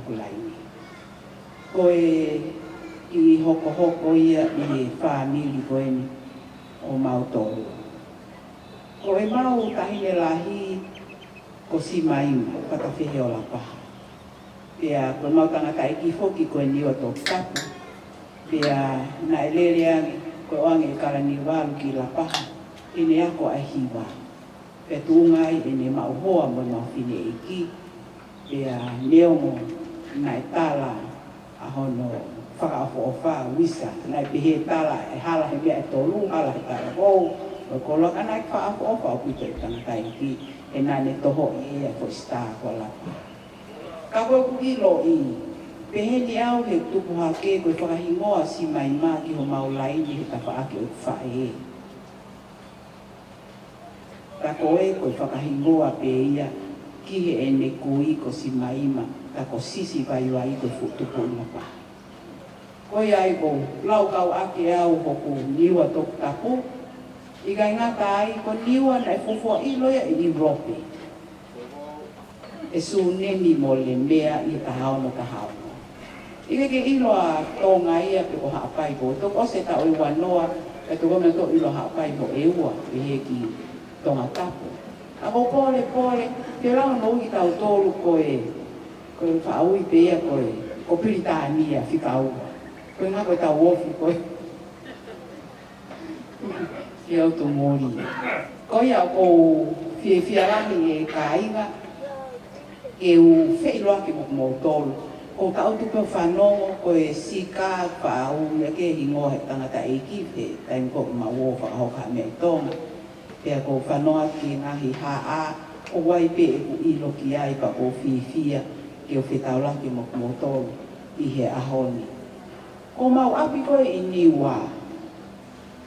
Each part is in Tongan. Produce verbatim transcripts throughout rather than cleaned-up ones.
Ko laini. Ko e kiʻi hokohoko ia ʻi he fāmili ko eni ʻo mautolu. Ko ʻemau taʻahine lahi ko Simaima Fatafehe ʻo Lapaha. Pea ko ʻemau tangataʻeiki foki ko e Niua Toputapu. Pea naʻe lele ange, ko e ʻoange ʻe Kalaniuvalu ki Lapaha, ʻene ako ʻa e hiva. Pea tuʻunga ai ʻene maʻu hoa mo ʻemau fineʻeiki. Pea neongo naʻe tala ʻa hono fakaʻofoʻofa, uisa, naʻe pehē tala ʻe hala he meʻa ʻe tolu, hala he talavou, ʻo e koloa, ka naʻe fakaʻofoʻofa ʻaupito e tangataʻeiki, he naʻa ne tohoʻi ʻe ia e foʻi star ko Lapaha. Ka ko ʻeku ʻiloʻi, peheni au he tupu hake ko e fakahingoa Simaima ki homau laini he tafaʻaki ʻo ʻeku faʻē. Ka ko e ko e fakahingoa pē ia ki heʻene kui ko Simaima, ka ko Sisi Vaiuai ko e fuʻu tupu ʻi Lapaha. Ko ia ai ʻoku laukau ʻaki ʻe au hoku Niua Toputapu, ʻikai ngata ai ko Niua naʻe fuofua ʻilo ia ʻi ʻIulope. ʻE Sunemi mo Lemea ʻi he taha ono taha ono. ʻIkai ke ʻilo ʻa Tonga ia pe ko Haʻapai, ko e toki ʻosi e taʻu ʻe ua noa, pea toki ʻomai ʻo ʻilo ʻa Haʻapai mo ʻEua, ʻi he ki Tongatapu. Ka ko e pōlepole, te lau noa kitautolu ko e, ko e faʻa ui pē ia ko e, ko Pilitānia fika ua. Ko e ngaahi ko e tau ofi ko e. Ke au tu moli. Ko ia ʻoku ou fiefia lahi e kāinga, ke u feʻiloaki mo kimoutolu. Ko e taʻu tupu ʻo fanongo, ko e sika faʻa ui ʻaki e hingoa he tangataʻeiki he taimi ko ē ʻoku mau ō ʻo fakahoko ha meʻa ʻi Tonga. Pea ʻoku ou fanongo ki he ngaahi haʻa, ʻoku ʻi ai pē ʻeku ʻilo ki ai pea ʻoku ou fiefia, ke u fetaulaki mo kimoutolu ʻi he ʻaho ni. Ko homau ʻapi ko ē ʻi Niua,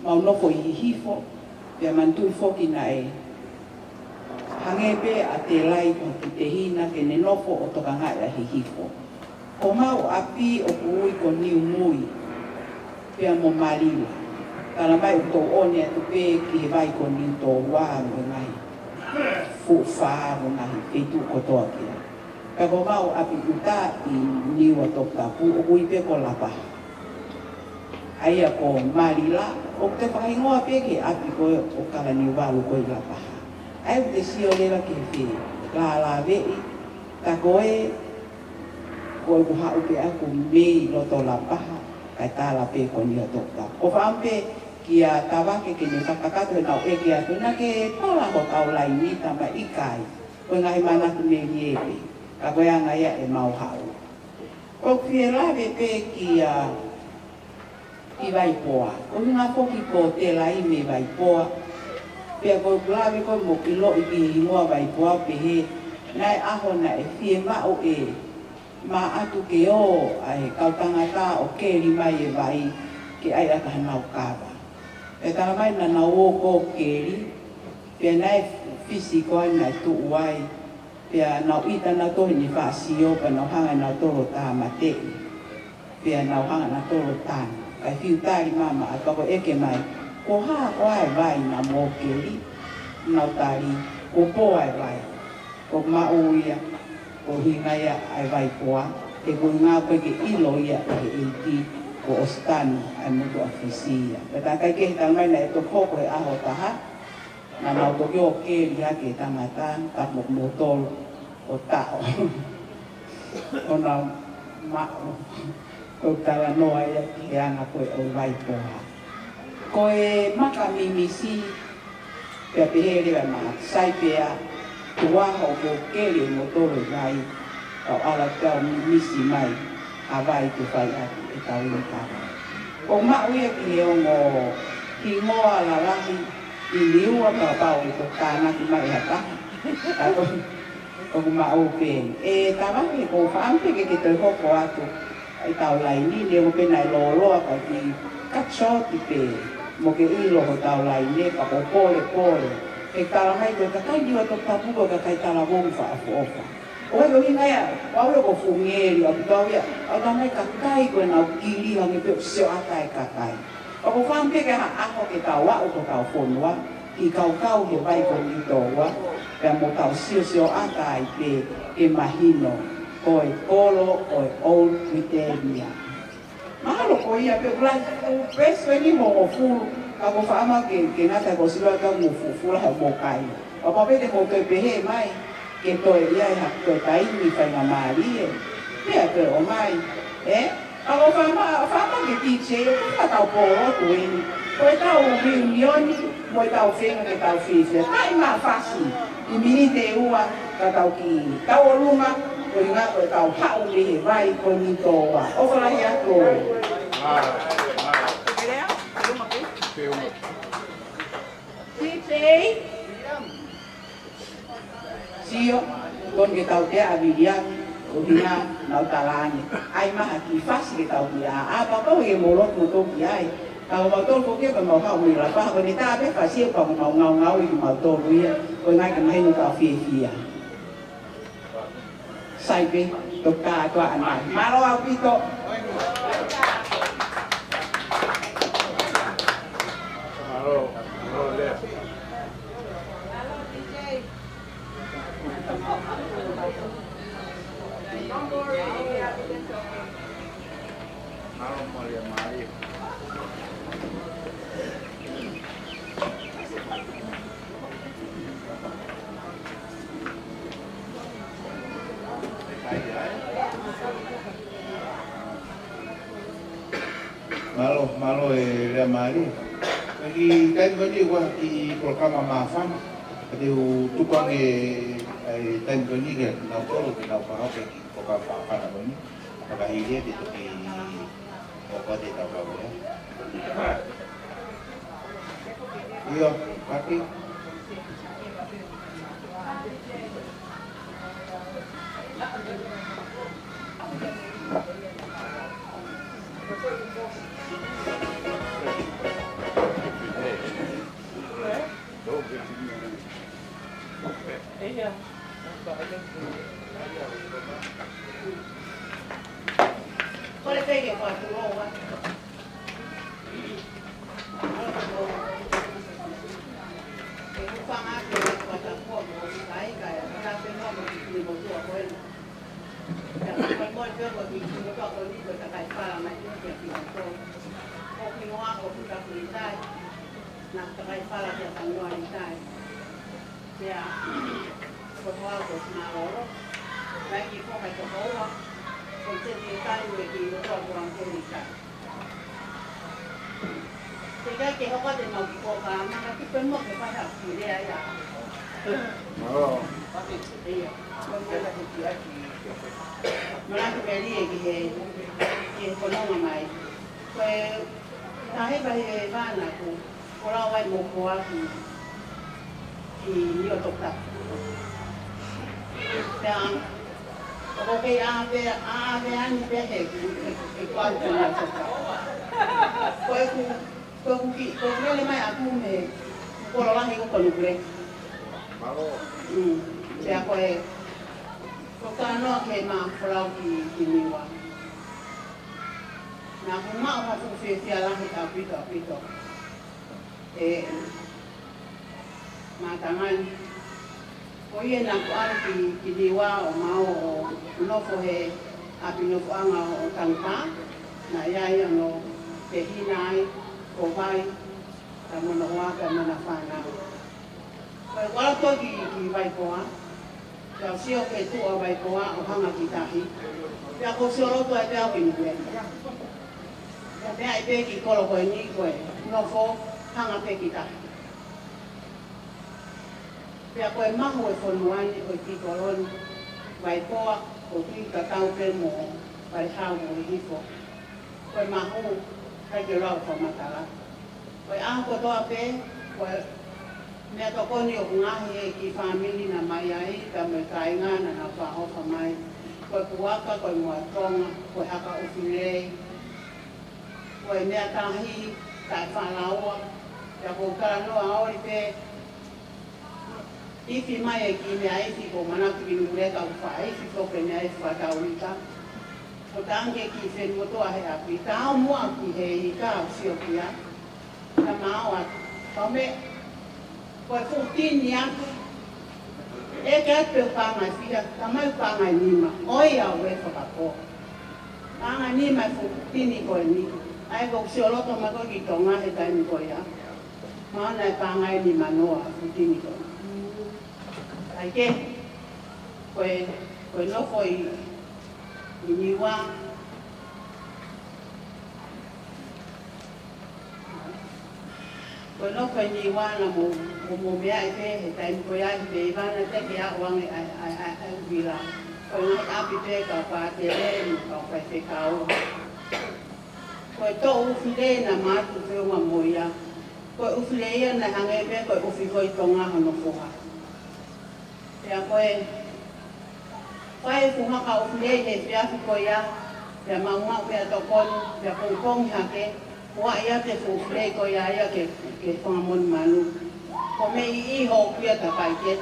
mau nofo ʻi Hihifo, pea manatuʻi foki naʻe hangē pē ʻa Telai ko ha kiʻi tehina ke ne nofo ʻo tokangaʻi ʻa Hihifo. Ko homau ʻapi ʻoku ui ko Niumui, pea mo Malila. Tala mai ʻoku tau ʻoʻone atu pē ki he vai ko Niutōua mo e ngaahi fuʻu fā mo e ngaahi feituʻu kotoa ki ai. Ka ko homau ʻapi ʻuta ʻi Niua Toputapu ʻoku ui pē ko Lapaha. ʻA ia ko Malila, ʻoku toe fakahingoa pē ki he ʻapi ko ē ʻo Kalaniuvalu ko ē ʻi Lapaha. ʻA ia ʻoku te sio leva ki he felālāveʻi, ka ko e, ko ʻeku haʻu pē ʻaku mei loto Lapaha, kae tala pē ko Niua Toputapu. ʻOku ou fakaʻamu pē kia Tavake ke ne fakakakato heʻenau ʻeke atu, naʻa ke tala hotau laini, tala mai ʻikai. Ko e ngaahi manatu melie pē, ka ko e anga ia ʻemau haʻu. ʻOku ou fie lave pē kia, ki Vaipoa. Ko e ʻuhinga foki ko Telai mei Vaipoa. Pea ʻoku ou lave ko ē mo ʻiloʻi ki he hingoa Vaipoa pehē, naʻe ʻaho naʻe fiemaʻu ʻe Maʻatu ke ō ʻa e kau tangata ʻo keli mai e vai ke ʻai ʻaki hanau kava. Pea tala mai naʻa nau ō ʻo keli, pea naʻe fisi ko ē naʻe tuʻu ai, pea nau ʻita nautolu heʻene faʻa sio, pea nau hanga nautolu ʻo tāmateʻi, pea nau hanga nautolu ʻo tanu. Kae fiu tali mai ʻa Maʻatu pea ko e ʻeke mai, ko e hā koā e vai naʻa mou keli? Nau tali, ko Poa e vai. ʻOku maʻu ia, ko e ʻuhinga ia ʻa e Vaipoa, he ko e ʻuhinga ko ē ke ʻilo ia ʻe he ʻEiki, kuo ʻosi tanu ʻa e motuʻa Fisi ia. Pea tā kai ke he tala mai naʻe toki hoko he ʻaho ʻe taha, naʻa nau toki ō ʻo keli hake e tangata, tapu mo kimoutolu ʻo taʻo. ʻO nau maʻu, ko e talanoa ia ki he anga ko ē ʻo Vaipoa. Ko e maka mimisi, pea pehē leva ʻe Maʻatu, sai pē ā, tuʻu ā hoʻomou keli ʻe moutolu e vai, kau ʻalu atu ʻo mimisi mai ha vai ke fai ʻaki ʻetau inu kava. ʻOku maʻu ia ki he ongo hingoa lalahi ʻi Niua kapau ʻe toki tānaki mai ʻe ha taha. Ka ko ʻoku maʻu pē. ʻE Tavake, ʻoku ou fakaʻamu pē ke ke toe hoko atu ʻi heʻetau laini, neongo pē naʻe lōloa ka ke cut short pē, mo ke ʻilo hotau laini, pea ko e pōlepole. He tala mai ko e kakai Niua Toputapu ko e kakai talavou mo fakaʻofoʻofa. ʻOku ʻi ai e ʻuhinga ia, ʻoku ou ʻilo ko e fuʻu ngeli ʻaupito ia, ʻoku tala mai kakai ko ē naʻa nau kili hangē pē ʻoku sioʻata e kakai. ʻOku ou fakaʻamu pē ke ʻi ai ha ʻaho ke tau aʻu ki hotau fonua, ke kaukau he vai ko Niutōua, pea mo tau siosioʻata ai pē ke mahino Ko e kolo ʻo e ʻOtu Pilitānia. Mahalo ko ia pē ʻoku lahi ʻeku peesi ko eni mo mo fulu, ka ko e fakaʻamu ke, ke ngata ko e sila ka mo fufula ha mo kai. Papa pē te mo toe pehē mai, ke toe ʻi ai ha toe taimi faingamālie. Pea toe ʻomai, ē? Ka ko e fakaʻamu, fakaʻamu ke D J, ʻoku ka tau polo ko eni. Ko e tau reunion, mo e tau feinga ke tau fiefia. Kai mā fasi, ʻi miniti ʻe ua, ka tau ki, tau ʻolunga, ko e ngā ko e tau haʻu mei he vai ko ni tō ua. ʻOfa lahi atu. Mālō, mālō. Pea uma. Pea uma. T J. Sio, ko eni ke tau te aviliang, ko hina, nau talani. ʻAi maha ki fasi ke tau ki a, a papa o e molo ko tō ki ai. Ka o mau tolu ko ke pa mau hau mei la paha, ko ni tā pē fasi e pa mau ngau ngau i mau tolu ia, ko e ngaahi ke mahino tau fiefia. Sai pē, toka atu ʻanai. Mālō ʻaupito. Mālō, mālō lea. Mālō, mālō e lea mālie. Ko e kiʻi taimi ko eni ʻoku ʻi ai e kiʻi polokalama māfana. Ka te u tuku ange e taimi ko eni ke nau kolo, ke nau fakahoko e kiʻi polokalama māfana ko eni. Ka ka hili e te toki ʻo ko te tau kau e. ʻIo, paki. Ko le peke kwa tuloa. Pea, ko e hoa ko Simalolo, mai ki Foka i Tokoua, ko e teti e kai ue ki Lotoa ko Angelica. Te kai ke hoko te mau ki Foka, ma ka ki pe mo ke paha ki lea ia. Mālō. Ia. Mana ki peli e ki he, ki he kononga mai. Ko e, tahi pahi e vana ku, ko lau ai mo ko aku. Ki Niotokta. Pea, ʻoku kei ʻave, ʻave ani pē he, he, he kuau ko Niotokta. Ko ʻeku, ko ʻeku ki, ko ʻeku lele mai ʻaku mei he kolo lahi ko Konukule. Mm. Pea ko e, ko ka noa ke ma folau ki, ki Niua. Naʻa ku maʻu ha fuʻu fiefia lahi ʻaupito, ʻaupito. ʻE, Mātangani. Ko ia naʻa ku ʻalu ki, ki Niua ʻo mau ʻo nofo he ʻapi nofoʻanga ʻo Tangata. Naʻe ʻi ai hono tehina ai, ko Vai, ka mo hono hoa, ka mo hona fānau. Ko e ʻalu ko ē ki, ki Vaikoa. Pea u sio ki he tuʻa ʻo Vaikoa ʻo hanga ki tahi. Pea ko u sio loto ai pea u ki Niuela. Pea meʻa ai pē ki kolo ko eni ko e nofo hanga pē ki tahi. Pea ko e mahu e fonua ni ʻo e kiʻi kolo ni, Vaikoa, ʻoku tatau pē mo Valehau mo Hihifo. Ko e mahu, ʻikai ke lau fakamatala. Ko e ʻaho kotoa pē, ko e meʻatokoni ʻoku ngaohi ʻe he kiʻi fāmili naʻa nau ʻi ai, ka mo e kāinga naʻa nau fakaʻofa mai. Ko e puaka, ko e moa Tonga, ko e haka ʻofi lei, ko e meʻa tahi, taʻe fakalaua, pea ko u talanoa ʻoli pē, ifi mai e kiʻi meʻa ifi ko Manatu ki Niuela ka u faʻa ifi ko e meʻa ifi fakataulika. Ko tangi ki he fenua toa he ʻapi, tau muʻa ki he ika ʻo Siopia. Ka mau atu. Kau me, ko e fuʻu tini atu. ʻEke atu pē ʻoku paʻanga ʻe fiha, talamai ʻoku paʻanga ʻe nima, ʻoiauē fakapō. Paʻanga ʻe nima e fuʻu tini ko eni. ʻA ia ko e sio loto mai ko ē ki Tonga he taimi ko ia. Mahalo naʻe paʻanga ʻe nimanoa e fuʻu tini ko eni. ʻA ia ke, ko e, ko e nofo ʻi, ʻi Niua. Ko e nofo ʻi Niua naʻa mo, mo, mo meʻa ʻi he, he taimi ko ia ʻi he veivana te ke aʻu ange ʻa e, ʻa e, ʻa e, ʻa e ʻuhila. Ko e ngaahi ʻapi pē kau pātele mo e kau faifekau. Ko e toʻu ʻufi lei naʻa ma ʻatu feʻunga mo ia. Ko e ʻufi lei ia naʻe hangē pē ko e ʻufi ko ē ʻi Tonga hono foha. Pea ko e fai e fuʻu haka ʻufi lei he efiafi ko ia, pea maumau pea tokoni, pea pongipongi hake, ʻoku ʻai atu e fuʻu ʻufi lei ko ia ia ki he, ki he fanga monumanu. Ko e meʻi ʻi hoku ia tapai ke,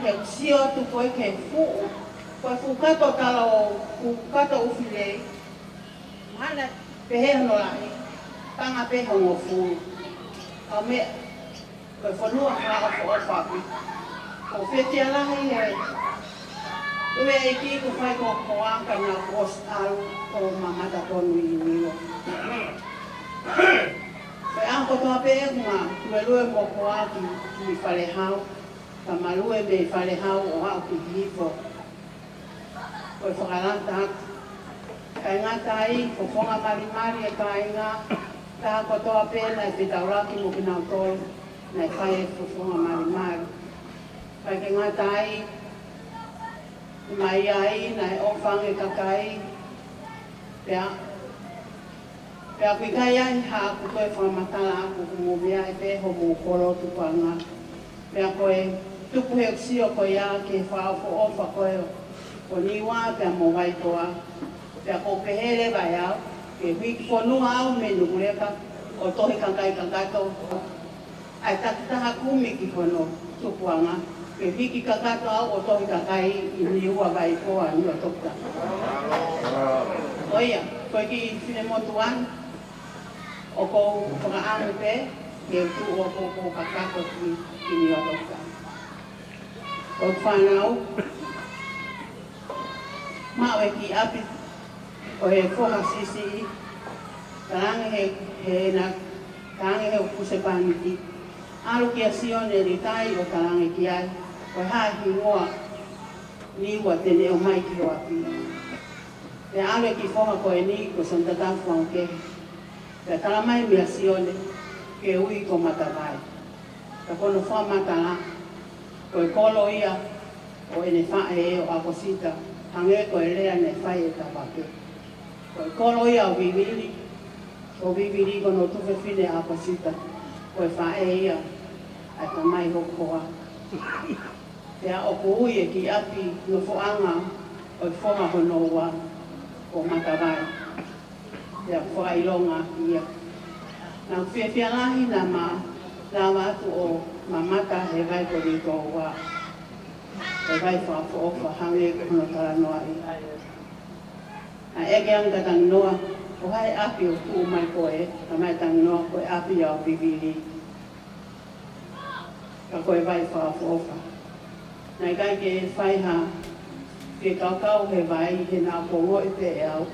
ke sio atu ko ē ki he fuʻu, ko e fuʻu kato talo, fuʻu kato ʻufi lei, mahalo pehē hono lahi, paʻanga pē hongofulu. Ka ko e meʻa, ko e fonua fakaʻofoʻofa ʻaupito. ʻOku ou fiefia lahi he ʻoku ou ʻeke ʻoku fai ko e hā ka naʻa ku ʻosi ʻalu ʻo mamata tonu ʻi Niua. Ko e ʻaho kotoa pē ʻoku ma, ma lue mo koā ki, ki Falehau, ka ma lue mei Falehau ʻo aʻu ki Hihifo. Ko e fakalata atu. ʻIkai ngata ai, fofonga malimali e kāinga, taha kotoa pē naʻe fetaulaki mo kinautolu, naʻe fai e fofonga malimali. ʻIkai ke ngata ai, mai ai, naʻe ʻofa ange e kakai, pea Pea ʻoku ʻikai ai haʻaku toe fakamatala ʻaʻaku ʻoku mou meaʻi pē homou kolo tupuʻanga. Pea ko e tupu he ʻoku sio ko ia ki he fakaʻofoʻofa ko ē ʻo Niua pea mo Vaikoa. Pea ʻoku ou pehē leva ʻe au, ke hiki fonua au mei Nukuleka, ʻo tohi kakai kakato. ʻA e takitaha kumi ki hono tupuʻanga, ke hiki kakato au ʻo tohi kakai ʻi Niua, Vaikoa, Niuatoputapu. Ko ia, ko e kiʻi finemotuʻa ni, ʻoku ou fakaʻamu pē, ke u tuʻu ʻo poupou kakato ki, ki Niuatoputapu. ʻOku fānau, maʻu e kiʻi ʻapi ʻo e foha siʻisiʻi, talaange he, he na, talaange he ʻoku puse pāniti. ʻAlu kia Sione Litai ʻo talaange ki ai, ko e hā e hingoa Niua te ne ʻomai ki ho ʻapi. Pea ʻalu e kiʻi foha ko eni ko Sione Tatafu Angekehe. Pea talamai meia Sione, ke ui ko Matavai. Ka ko hono fakamatala, ko e kolo ia ʻo ʻene faʻē ʻo ʻAkosita, hangē ko e lea naʻe fai ʻe Tavake. Ko e kolo ia ʻo Vivili, ko Vivili ko hono tuofefine ʻa ʻAkosita, ko e faʻē ia ʻa e tamai hoku hoa. Pea ʻoku ui e kiʻi ʻapi nofoʻanga ʻo e foha hono ua ko Matavai. Pea fakaʻilonga ia. Naʻa ku fiefia lahi naʻa ma lava atu ʻo mamata he vai ko Litoua. He vai fakaʻofoʻofa hangē ko hono talanoaʻi. Naʻe ʻeke ange kia Tanginoa, ko hai ʻapi ʻoku tuʻu mai ko ē, talamai ʻe Tanginoa ko e ʻapi ia ʻo Vivili. Ka ko e vai fakaʻofoʻofa. Naʻe ʻikai ke fai ha fie kaukau he vai, he naʻa ku ongoʻi pē ʻe au,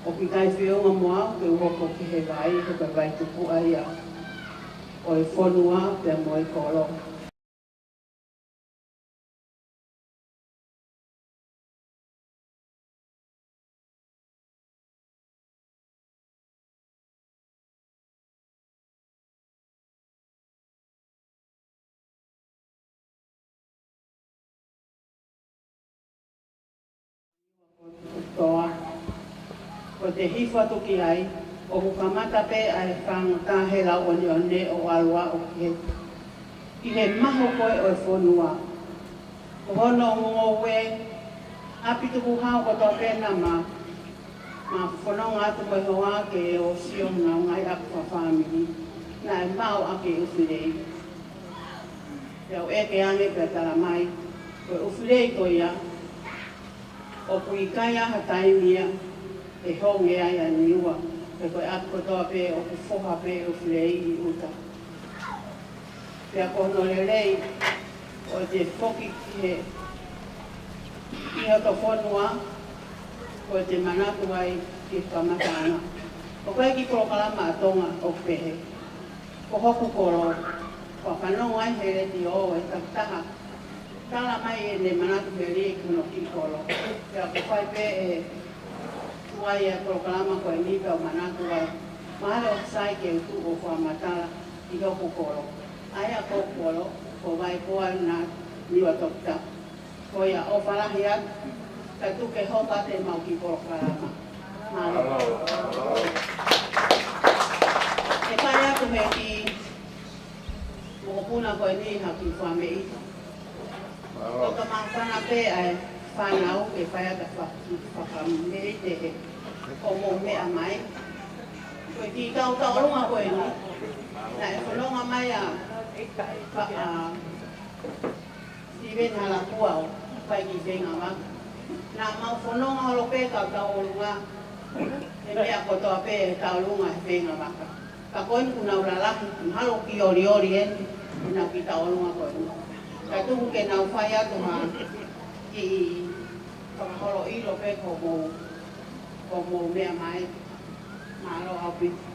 ʻoku ʻikai feʻunga mo au ke u hoko ki he vai, he ko e vai tupuʻa ia ʻo e fonua pea mo e kolo. Toa. Ko ʻete hifo atu ki ai, ʻoku kamata pē ʻa e fāngota he lauʻoneʻone ʻo ʻalu ʻo aʻu ki he, ki he maho ko ē ʻo e fonua. Ko hono ngoue, ʻapi tukuhau kotoa pē naʻa ma, ma fononga atu mo e hoa ke ō ʻo sio honau ngaahi ʻapi fakafāmili, naʻe maʻu ʻaki e ʻufi lei. Pea u ʻeke ange pea talamai, ko e ʻufi lei ko ia, ʻoku ʻikai ha taimi ia ʻe honge ai ʻa Niua, he ko e ʻapi kotoa pē ʻoku foha pē ʻufi lei ʻi ʻuta. Pea ko hono lelei, ʻo te foki ki he, ki hoto fonua, ʻo te manatu ai ki he kamataʻanga. ʻOku ʻi ai e kiʻi polokalama ʻa Tonga ʻoku pehē, Ko Hoku Kolo, ʻoku fanongo ai he letiō ʻe takitaha. Tala mai ʻene manatu meli ki hono kiʻi kolo. Pea ʻoku fai pē ʻe tuai ʻa e polokalama ko eni pea u manatu ai. Mahalo ʻoku sai ke u tuʻu ʻo fakamatala ʻi hoku kolo. ʻA ia ko hoku kolo, ko Vaikoa na Niuatoputapu. Ko ia ʻofa lahi atu, ka tuku ke hoko atu ʻemau kiʻi polokalama. Mālō. ʻE fai atu he kiʻi mokopuna ko eni ha kiʻi fakameʻite. Ko ka māfana pē ʻa e fānau ke fai atu ʻa e fakameʻite he ko hoʻomou meʻa mai. Ko e kiʻi kau tauʻolunga ko eni. Naʻe fononga mai ʻa, ʻa, ʻa Steven Halakua ʻo fai ki he feinga vaka. Naʻa mau fononga holo pē kau tauʻolunga. He meʻa kotoa pē tauʻolunga he feinga vaka. Ka ko eni kuo nau lalahi, mahalo kiʻi olioli eni, ʻenau kiʻi tauʻolunga ko eni. Ka tuku ke nau fai atu ha kiʻi fakaholo ʻilo pē ko hoʻomou, ko hoʻomou meʻa mai. Mālō ʻaupito.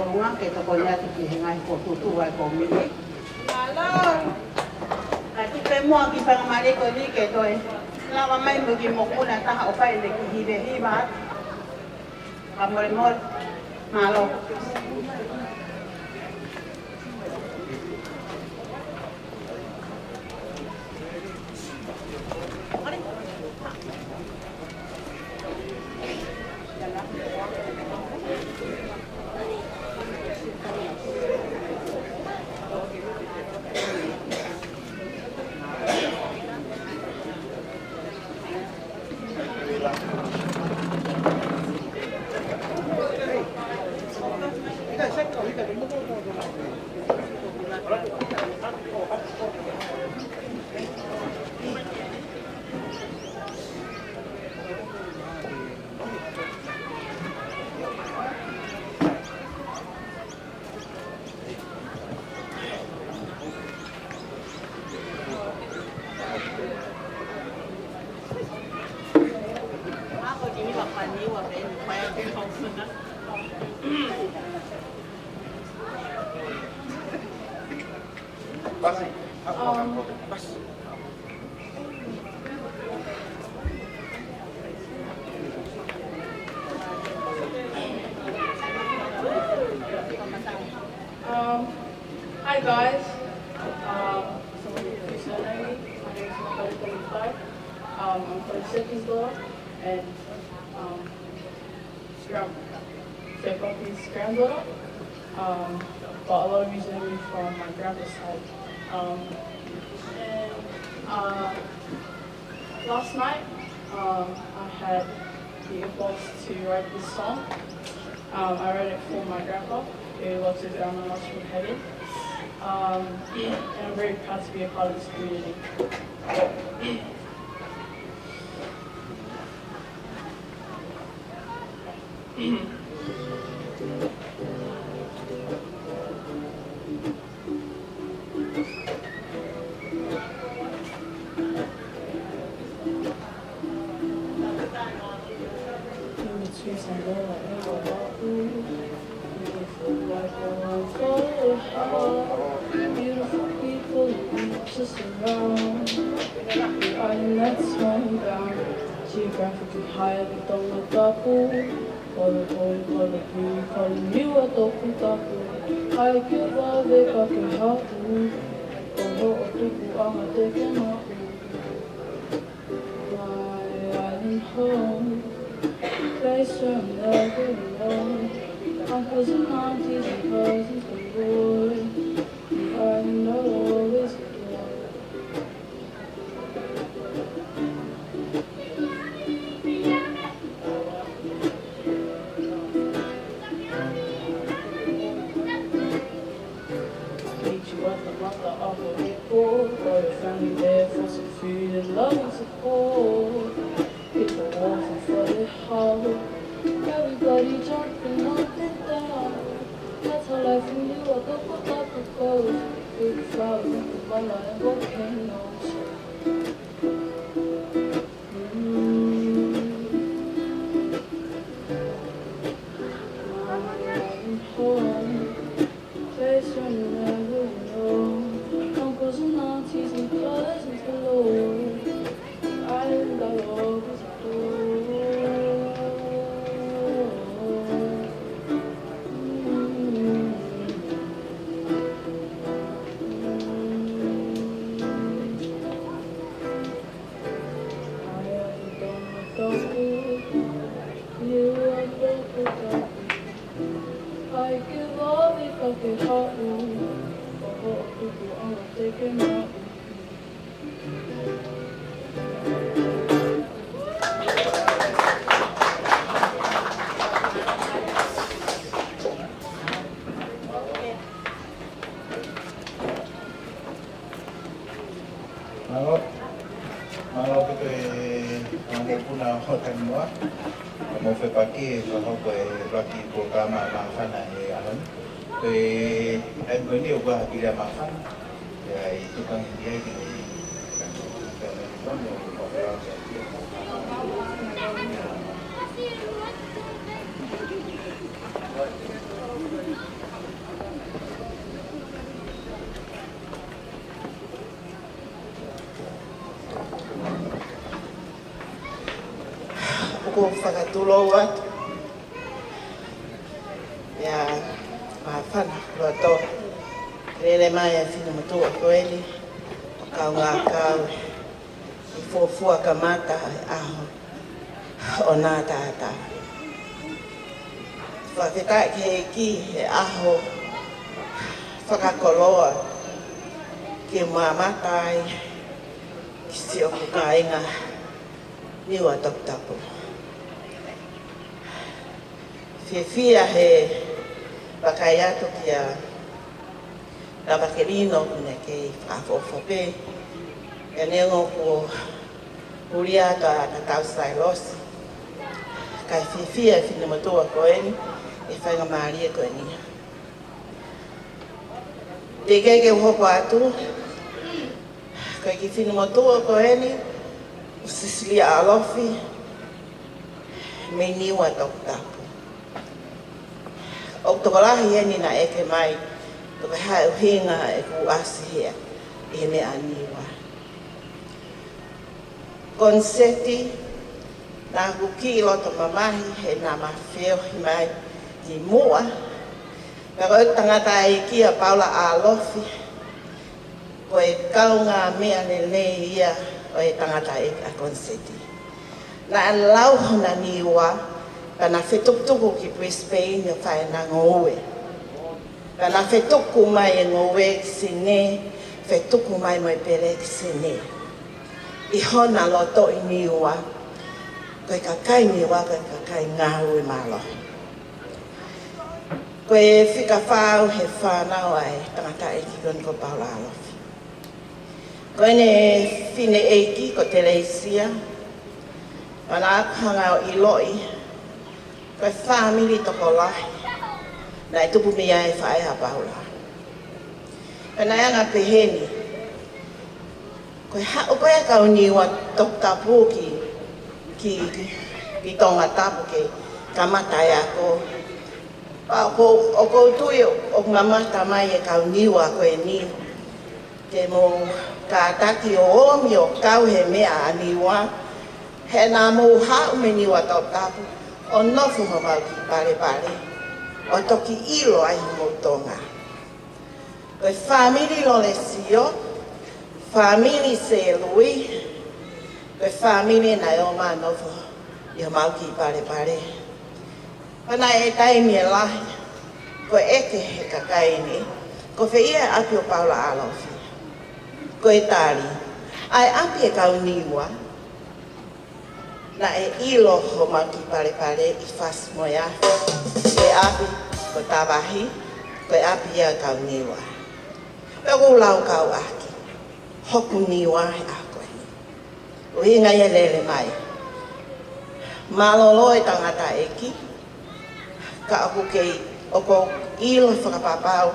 Tonga ke tokoni atu ki he ngaahi fokotuʻutuʻu ʻa e kōmiti. Mālō. Kae tuku pē muʻa ki he faingamālie ko eni ke toe lava mai mo e kiʻi mokopuna ʻe taha ʻo fai ʻene kiʻi hivehiva atu. Fakamolemole. Mālō. Um, Um, hi guys. Um, so if you don't know me, my name is Nicole Twenty-five. Um, I'm from the second floor, and um, Scram, Fairpoint is granddaughter. Um, but a lot of you know me from my grandpa's side. Um, and uh, Last night, um, I had the impulse to write this song. Um, I wrote it for my grandpa, who loves his grandma much from heaven. Um, and I'm very proud to be a part of this community. Beautiful people just around. We are in that small town, geographically highly Tongatapu. Kole, kole, kole, kole, kole, niua toku tapu. ʻAi ke vave ka ke haʻu. Ko hoʻo tupuʻanga te ke maʻu. My island home, place where I'm never alone. Uncles and aunties and cousins galore. The island I'll always adore. Meet you at the mata of Haʻahikoi, got a family there for some food and love and support. Hit the wharf and float it home. Everybody jumping up and down. That's how life in Niuatoputapu goes. Big flowers and kumala and volcanoes. Place you'll never know. Uncles and aunties and cousins galore. Island I'll always adore. ʻAi ke vave ka ke haʻu, ko hoʻo tupuʻanga te ke maʻu. Mālō. Mālō ʻaupito e kau mokopuna ʻo Tanimoa. Mo fepaki e fakahoko e ʻuluaki polokalama māfana he ʻaho ni. Ko e taimi ko eni ʻoku ʻi ai ha kiʻi lea māfana. ʻIo, ʻi tukangi ki ai ki he ʻOku ou fakatulou atu ia, māfana loto, lele mai e finemotuʻa ko eni, ʻo kaungā kau ʻi he fuofua kamata e ʻaho ʻo nā taʻataʻa. Fakafetaʻi ki he ʻEiki he ʻaho fakakoloa ke mamata ai ki siʻoku kāinga Niua toputapu. Fiefia he vakai atu kia Lavakelino, ʻoku ne kei fakaʻofoʻofa pē, ʻa ia neongo kuo huli atu ʻa Tatau Sailosi, kae fiefia e finemotuʻa ko eni he faingamālie ko eni. Teʻeki ke u hoko atu, ko e kiʻi finemotuʻa ko eni, Sisilia ʻAlofi, mei Niua toputapu. ʻOku tokolahi eni naʻe ʻeke mai pe ko e hā e ʻuhinga ʻeku ʻasi hea ʻi he meʻa Niua. Koniseti, naʻá ku kiʻi loto mamahi he naʻá ma feohi mai ki muʻa. Pea ko e tangataʻeiki ʻa Paula ʻAlofi, ko e kaungāmeʻa lelei ia ʻo e tangataʻeiki ʻa e koniseti. Naʻe lau hona Niua, pea na fetukutuku ki Brisbane ʻo fai ʻena ngoue. Pea na fetuku mai e ngoue ki Senē, fetuku mai mo e pele ki Senē. ʻI hona loto ʻi Niua, ko e kakai Niua, ko e kakai ngāue mālohi. Ko e fika fā ʻo e fānau ʻa e tangataʻeiki ko eni ko Paula ʻAlofi. Ko ʻene fineʻeiki ko Telesia, naʻá ku hanga ʻo ʻiloʻi, ko e fāmili tokolahi naʻe tupu mei ai e faʻē ʻa Paula. Pea naʻe anga pehē ni, ko e haʻu ko ē ʻa e kau Niua toputapu ki, ki, ki, ki Tongatapu ke kamata e ako. Pea ʻoku, ʻoku ou tui ʻoku mamata mai e kau Niua ko eni ke mou kātaki ʻo ʻomi ʻo kau he meʻa ʻa Niua, he naʻa mou haʻu mei Niua toputapu ʻo nofo homau kiʻi palepale, ʻo toki ʻilo ai homou Tonga. Ko e fāmili Lolesio, fāmili Selui, ko e fāmili naʻe ō mai ʻo nofo ʻi homau kiʻi palepale. Pea naʻe taimi lahi ko e ʻeke ʻe he kakai ni, ko fē ia e ʻapi ʻo Paula ʻAlofi. Ko e tali, ʻa e ʻapi e kau Niua, naʻe ʻilo homau kiʻi palepale ʻi Fasi mo e Afi, ko e ʻapi ko Tavahi, ko e ʻapi ia e kau Niua. Pea ʻoku ou laukau ʻaki hoku Niua he ʻaho ko eni. ʻUhinga ia e lele mai. Mālōlō e tangataʻeiki, ka ʻoku kei, ʻoku ou ʻilo fakapapau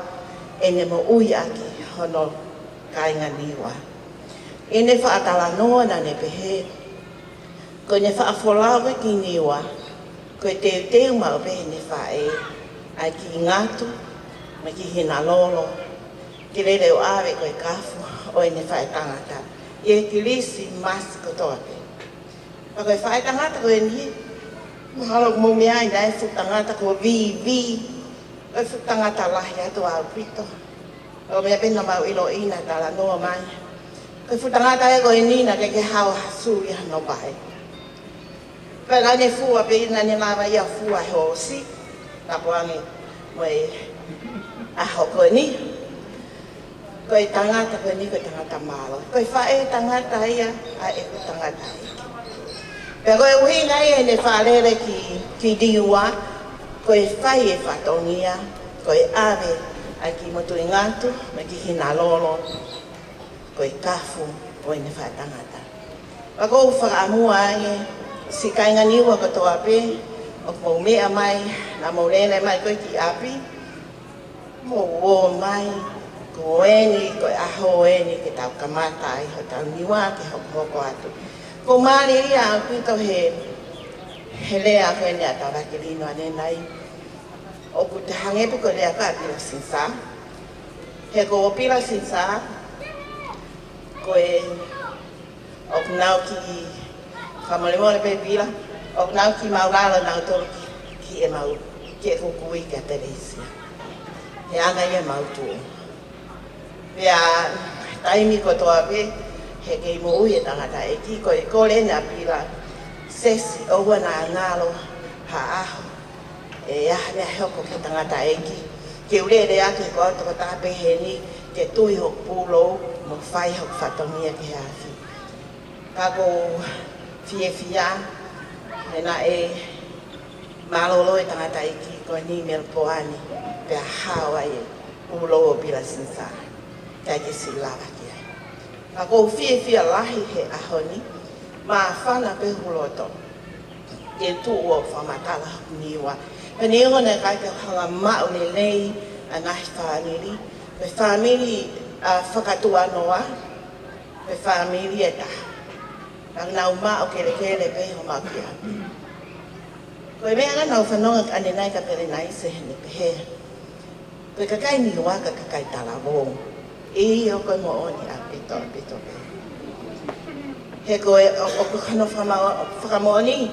ʻene moʻui ʻaki hono kāinga Niua. ʻI heʻene faʻa talanoa naʻá ne pehē, ko ʻene faʻa folau ki Niua, ko e teuteu maʻu pē ʻene faʻē ʻa e kiʻi ngatu mo e kiʻi hina lolo, ke lele ʻo ʻave ko e kafu ʻo ʻene faʻētangata ʻi he Kilisimasi kotoa pē. Pea ko e faʻētangata ko eni, mahalo ʻoku mou meaʻi naʻe fuʻu tangata ko Vivi, ko e fuʻu tangata lahi atu ʻaupito. ʻO meʻa pē naʻa mau ʻiloʻi naʻe talanoa mai, ko e fuʻu tangata ia ko eni naʻe ʻikai ke hao ha suli ʻi hono vaʻe. Pea naʻá ne fua pē, naʻá ne lava ia ʻo fua he hoosi, tapu ange mo e ʻaho ko eni. Ko e tangata ko eni, ko e tangata mālohi. Ko e faʻētangata ia ʻa ʻeku tangataʻeiki. Pea ko e ʻuhinga ia ʻene faʻa lele ki, ki Niua, ko e fai e fatongia, ko e ʻave ʻa e kiʻi motuʻi ngatu mo e kiʻi hina lolo, ko e kafu ʻo ʻene faʻētangata. Pea ʻoku ou fakaʻamu ange, siʻi kāinga Niua kotoa pē ʻoku mou meʻa mai, naʻa mou lele mai ko ē ki ʻapi, mou ō mai, ko eni, ko e ʻaho eni ke tau kamata ai hotau Niua ke hokohoko atu. ʻOku ou mālielia ʻaupito he He lea ko eni ʻa Tavakilino ʻanenai, ʻoku te hangē pē ko e lea ko ē ʻa Pila Sinisā. He ko Pila Sinisā, ko e ʻoku nau kiʻi fakamolemole pē Pila, ʻoku nau kiʻi maulalo nautolu ki, ki heʻemau, ki heʻeku kui kia Telesia. He ʻa ia ʻemau tuʻu. Pea taimi kotoa pē, he kei moʻui e tangataʻeiki, ko e kole eni ʻa Pila, Sesi, ʻoua naʻa ngalo ha ʻaho ʻe ʻi ai ha meʻa ʻe hoko ki he tangataʻeiki, ke u lele atu he ko au tokotaha pē heni, ke tui hoku pūlou, mo fai hoku fatongia ki he afi. Ka ʻoku ou fiefia, he naʻe mālōlō e tangataʻeiki ko eni Melepoane, pea hao ai e pūlou ʻo Pila Sinisā, ʻikai ke siʻi lava ki ai. Ka ʻoku ou fiefia lahi he ʻaho ni, māfana pē hoku loto ke tuʻu ʻo fakamatala hoku Niua. Pea neongo naʻe ʻikai ke hanga ʻo maʻu lelei ʻa e ngaahi fāmili, ko e fāmili ʻa Fakatuʻanoa, ko e fāmili ʻe taha. Ka nau maʻu kelekele pē homau kiʻi ʻapi. Ko e meʻa naʻa nau fanongo ʻanenai kia Pelenaise heʻene pehē, ko e kakai Niua ko e kakai talavou. ʻIo, ko e moʻoni ʻaupito, ʻaupito pē. He ko e, ʻo, ʻoku ou kano fakamo-, fakamoʻoni,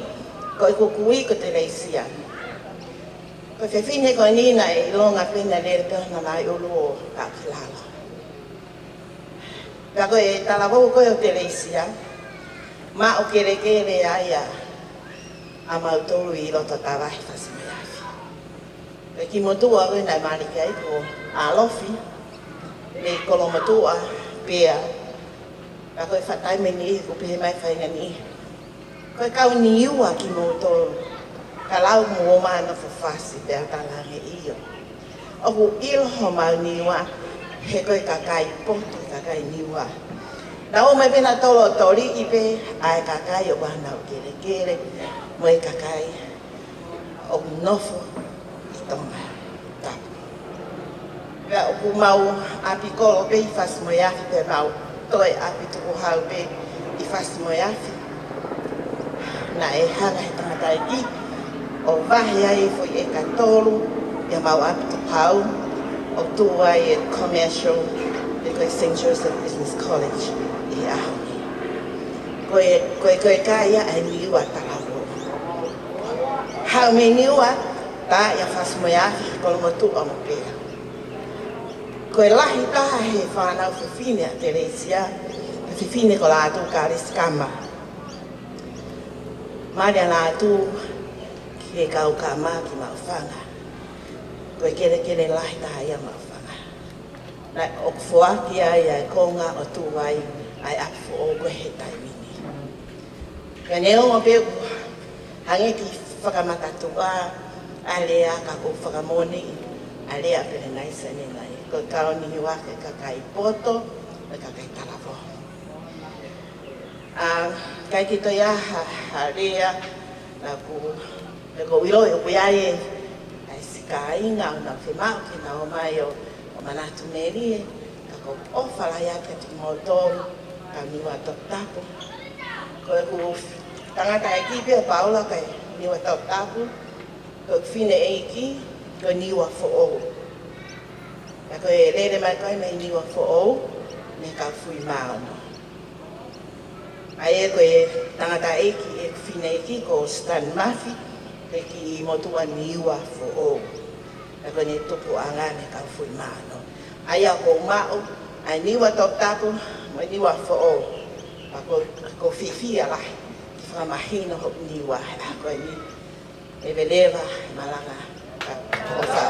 ko ʻeku kui ko Telesia. Ko e fefine ko eni naʻe ʻilonga pē naʻe lele pē hona ngaahi ʻulu ʻo aʻu ki lalo. Pea ko e talavou ko ē ʻo Telesia, maʻu kelekele ai ʻa, ʻa mautolu ʻi loto Tavahi Fasi-mo-e-Afi. Pea kiʻi motuʻa ko ē naʻe mali ki ai ko ʻAlofi, mei Kolomotuʻa pē ia. Pea ko e faʻa taimi ʻe niʻihi ʻoku pehē mai e faʻahinga niʻihi, ko e kau Niua kimoutolu, ka lau mo ʻomai ʻa e nofo fasi pea talaange ʻio. ʻOku ʻilo homau Niua, he ko e kakai poto, kakai Niua. Naʻa nau ō mai pē naʻa nau tolotoliʻi pē ʻa e kakai ʻoku ʻi ai honau kelekele, mo e kakai ʻoku nofo ʻi Tongatapu. Pea ʻoku mau ʻapi kolo pē ʻi Fasi-mo-e-Afi, pea mau toe ʻapi tukuhau pē ʻi Fasi-mo-e-Afi. Naʻe hanga he tangataʻeiki ʻo vahe ai e foʻi ʻeka tolu ʻi heʻemau ʻapi tukuhau, ʻo tuʻu ai e commercial, pe ko e Saint Joseph Business College ʻi he ʻaho ni. Ko e, ko e, ko e kakai ia ʻa e Niua talavou. Haʻu mei Niua, tā ia Fasi-mo-e-Afi, Kolomotuʻa mo pea. Ko e lahi taha he fānau fefine ʻa Telesia, ko e fefine ko Lātū Kālisi Kama. Mali ʻa Lātū ki he kau Kama ki Maʻufanga. Ko e kelekele lahi taha ia Maʻufanga. Naʻe ʻoku foaki ai ʻa e konga ʻo tuʻu ai ʻa e ʻapi foʻou ko ē he taimi ni. Ka neongo pē ʻoku hangē kiʻi fakamakatuʻa ʻa e lea, ka ʻoku ou fakamoʻoni ʻa e lea ʻa Pelenaise ʻanenai, ko e kau Niua ko e kakai poto, ko e kakai talavou. ʻA, ʻikai ke toe ʻi ai ha, ha lea, naʻa ku, naʻa ku ʻiloʻi ʻoku ʻi ai e, ʻa e siʻi kāinga ʻoku nau fiemaʻu ke nau ō mai ʻo, ʻo manatu melie, ka ʻoku ou ʻofa lahi atu kiate kimoutolu, kau Niua Toputapu. Ko ʻeku tangataʻeiki pē ʻa Paula ko e Niua Toputapu, ko ʻeku fineʻeiki ko e Niua Foʻou. Pea ko e lele mai ko ē mei Niua Foʻou, mei he kau Fuimaono. ʻA ia ko e tangataʻeiki ʻeku fineʻeiki ko Stan Mafi, ko e kiʻi motuʻa Niua Foʻou. Pea ko ʻene tupuʻanga mei he kau Fuimaono. ʻA ia ʻoku ou maʻu ʻa e Niua Toputapu mo e Niua Foʻou. Pea ʻoku ou, ʻoku ou fiefia lahi ke fakamahino hoku Niua he ʻaho ko eni. ʻE veleva, malanga, ka, ʻofa.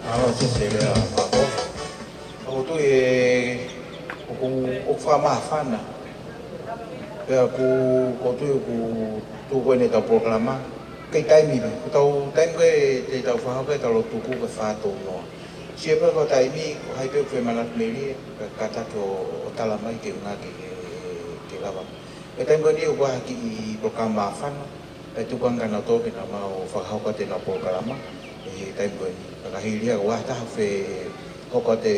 Mālō Sesi e lea māʻopoʻopo. ʻOku ou tui ʻe, ʻoku, ʻoku fakamāfana. Pea ʻoku, ʻoku ou tui ʻoku tuʻu ko eni ʻetau polokalama. Kei taimi pē, ko ʻetau taimi ko ē te tau fakahoko ʻetau lotu ko ē fā tolu noa. Sio pē ko e taimi, ko hai pē ʻoku fie manatu melie, ka, kātaki ʻo, ʻo tala mai ke ʻuhinga ke, ke, ke lava. Ko e taimi ko eni ʻoku ʻi ai ha kiʻi polokalama māfana, kae tuku ange kia nautolu ke nau ō mai ʻo fakahoko atu ʻenau polokalama, ʻi he taimi ko eni. Ka ka hili ia ʻoku ʻi ai ha taha ʻoku fie hoko atu e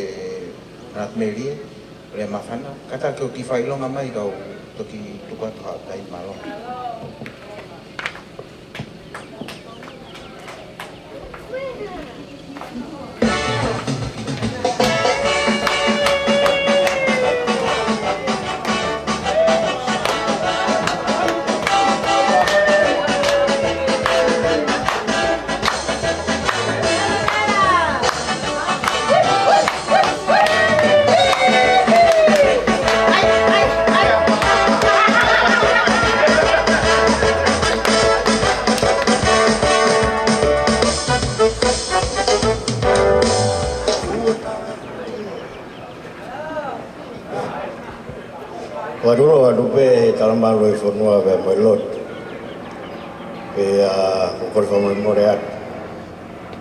manatu melie, Lea māfana, kātaki ʻo kiʻi fakaʻilonga mai kau toki tuku atu ha taimi mālō. Ua tūlo atu pē he talamalu ʻo e fonua pea mo e lotu. Pea ʻoku ou kole fakamolemole atu.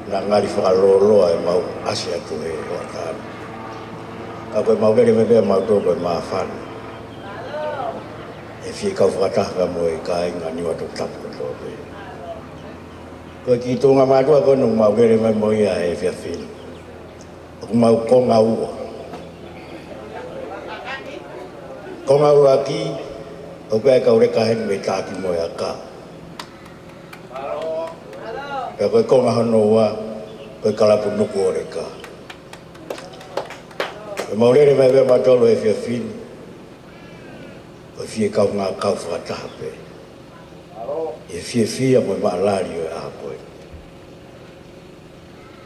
Naʻe ngali fakalōloa ʻemau ʻasi atu he hoʻatā ni. Ka ko ʻemau lele mai pē ʻa mautolu ko e māfana. ʻE fie kau fakataha mo e kāinga Niuatoputapu kotoa pē. Ko e kiʻi tuʻunga mātuʻa ko eni ʻoku mau lele mai mo ia he efiafi ni. ʻOku mau konga ua. Konga ua ki, ʻoku ʻi ai e kau leka heni mei Taki mo e Aka. Pea ko e konga hono ua, ko e kalapu Nukuʻoleka. ʻOku mau lele mai pē ʻa mautolu he efiafi ni. ʻOku fie kaungā kau fakataha pē. ʻE fiefia mo e maʻalali ʻo e ʻaho ko eni.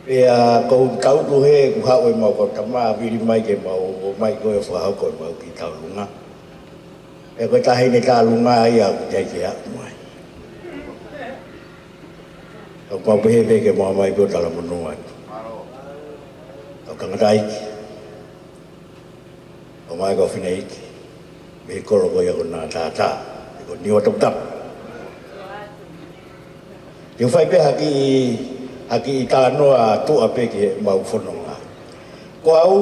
Pea ʻoku ou tangutu he kuo haʻu ʻemau kau tama vili mai ke mau ō mai ko e fakahoko ʻemau kiʻi tauʻolunga. Pea ko e taʻahine tauʻolunga ia ʻoku teʻeki ke aʻu mai. ʻOku mau pehē pē ke mau ō mai pē ʻo talamonū atu. Kau tangataʻeiki. ʻOmai kau fineʻeiki, mei he kolo ko ia ko Natātā, ʻi ko Niuatoputapu. Te u fai pē ha kiʻi, ha kiʻi talanoa tuʻa pē ki heʻemau fononga. Ko au,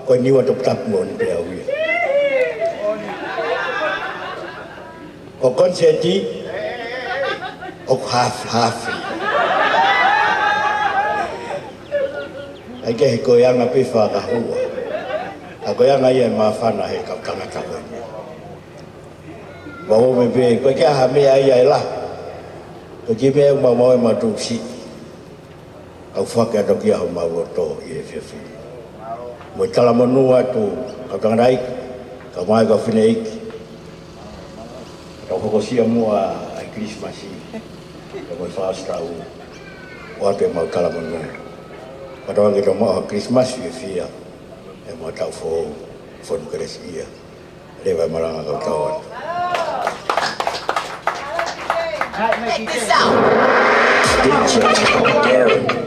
ko e Niuatoputapu moʻoni pē au ia. Ko koniseti, ʻoku hafi, hafi. ʻAi ke he ko e anga pē fakahua. ʻA ko e anga ia ʻe māfana he kau tangata ko eni. Mau ō mai pē, ko e kiʻi ʻaha meʻa ia ʻe lahi. Ko e kiʻi meʻa ʻoku mau maʻu ʻemau tuʻusi. Kau fake atu ki homau loto ʻi he efiafi ni. Mo e talamonū atu, kau tangataʻeiki, kau mai kau fineʻeiki. Tau hokosia muʻa ʻa e Kilisimasi. Ka mo e fāsitau. ʻOatu ʻemau talamonū. Ka tau ange tau maʻu ha Kilisimasi fiefia. ʻEmau taʻu foʻou. Fonu kelesi ia. Leva e malanga kau tau atu. Check this out. D J Darren.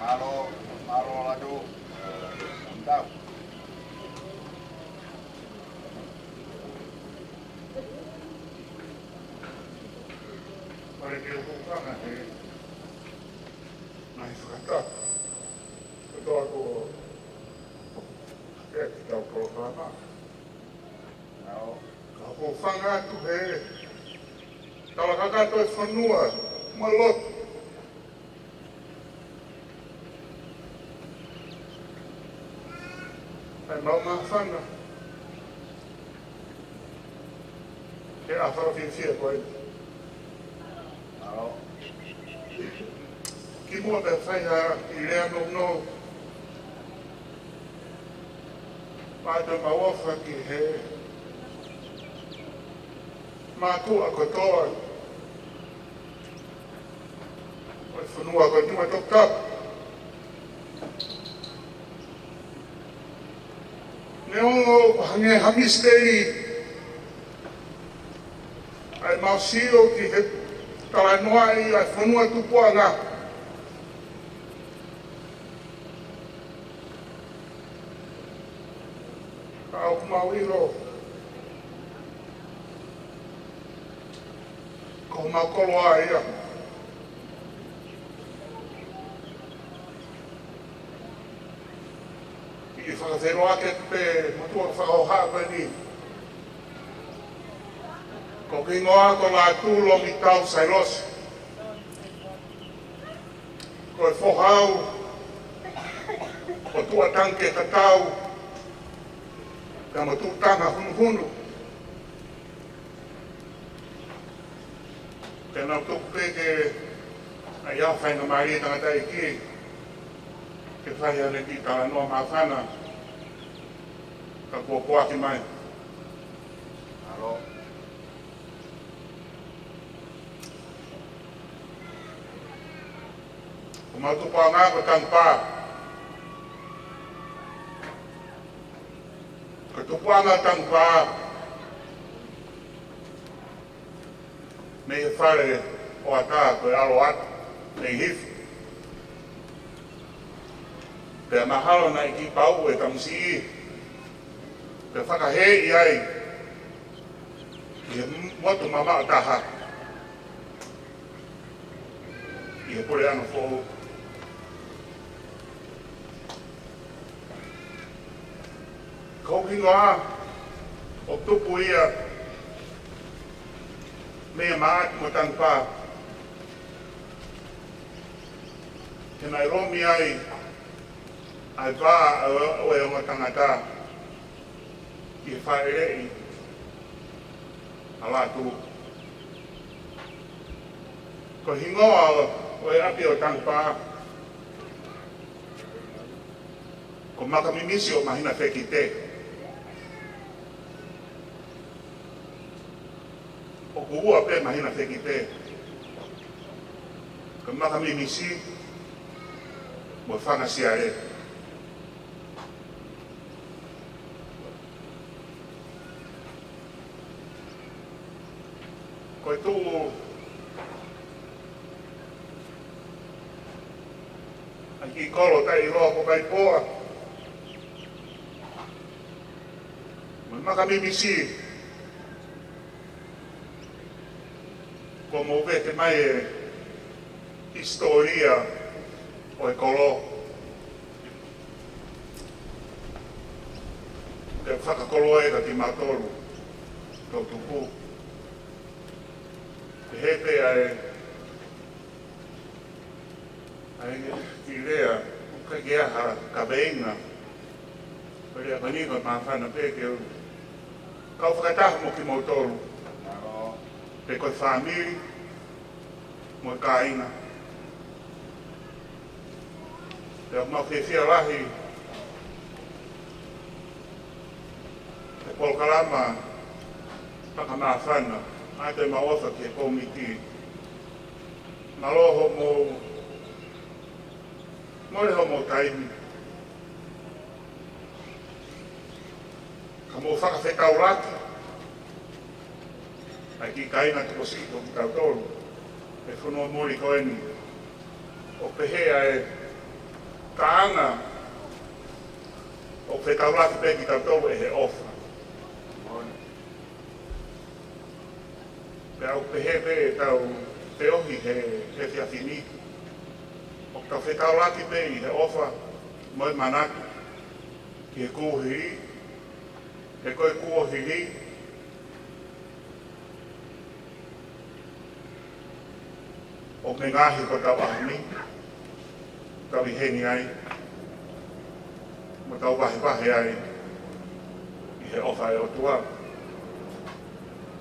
Mālō, mālō atu. Tau. Pare ke u hūfanga he ngaahi fakatapu kotoa kuo ʻi ai ʻetau polokalama. Ka u hūfanga atu he tala kakato e fonua mo e lotu. ʻAi mau māfana he ʻaho fakafiefia ko eni. Kimuʻa pea fai ha kiʻi lea nounou, pea ʻoatu ʻemau ʻofa ki he mātuʻa kotoa ʻo e fonua ko eni ʻo Tongatapu. Neongo ʻoku hangē ha misiteli ʻa ʻemau sio ki he talanoaʻi ʻa e fonua tupuʻanga, ka ʻoku mau ʻilo ko homau koloa ia. ʻI he fakafeʻiloaki pē motuʻa fakahohaʻa ko eni, ko hoku hingoa ko Lātū Lomitau Sailosi. Ko e foha au ʻo Tuʻatangiketatau, pea mo Tuʻutangahunuhunu. Pea naʻe tuku pē ke ʻai ha faingamālie tangataʻeiki ke fai haʻane kiʻi talanoa māfana, ka kuo poaki mai. Mālō. Ko homau tupuʻanga ko Tangapā. Ko e tupuʻanga Tangapā mei he fale ʻo ʻAtā ko e ʻAlo ʻAtā mei Hifo. Pea mahalo naʻe kiʻi pauʻu e tamasiʻi, pea fakahēʻi ai ʻi he motu mamaʻo taha ʻi he puleʻanga foʻou. Ko hoku hingoa ʻoku tupu ia mei Maʻati mo Tangapā, he naʻe lomi ai ʻa e vā ʻo e ongo tangata ʻi he fāʻeleʻi ʻa Lātū. Ko e hingoa ʻo e ʻapi ʻo Tangapā ko Makamimisi ʻo Mahinafekite. ʻOku ua pē Mahinafekite, ko Makamimisi mo Fangasiale. Ko e tuʻu ʻa e kiʻi kolo taʻeʻiloa ko Kaipoa mo Makamimisi, kuo mou vete mai e hisitōlia ʻo e kolo. Te u fakakoloa ē kiate kimautolu toʻutupu. Pehē pē ʻa e, ʻa e kiʻi lea, ʻoku ʻikai ke ʻi ai ha kaveinga. Ko e lea ko eni ko e māfana pē ke u kau fakataha mo kimoutolu, pe ko e fāmili mo e kāinga. Pea ʻoku mau fiefia lahi he polokalama fakamāfana, ʻoatu ʻemau ʻofa ki he kōmiti. Mālō hoʻomou, mole hoʻomou taimi ka mou fakafetaulaki ʻa e kiʻi kāinga tokosiʻi ko kitautolu he fonua muli ko eni. ʻOku pehē ʻa e Taʻanga, ʻoku fetaulaki pē kitautolu ʻe he ʻofa. Pea ʻoku pehē pē ʻetau feohi he, he efiafi ni. ʻOku tau fetaulaki pē ʻi he ʻofa mo e manatu ki he kuohili, he ko e kuohili ʻoku ne ngaohi hotau ʻaho ni, tau ʻi heni ai, mo tau vahevahe ai ʻi he ʻofa ʻa e ʻOtua.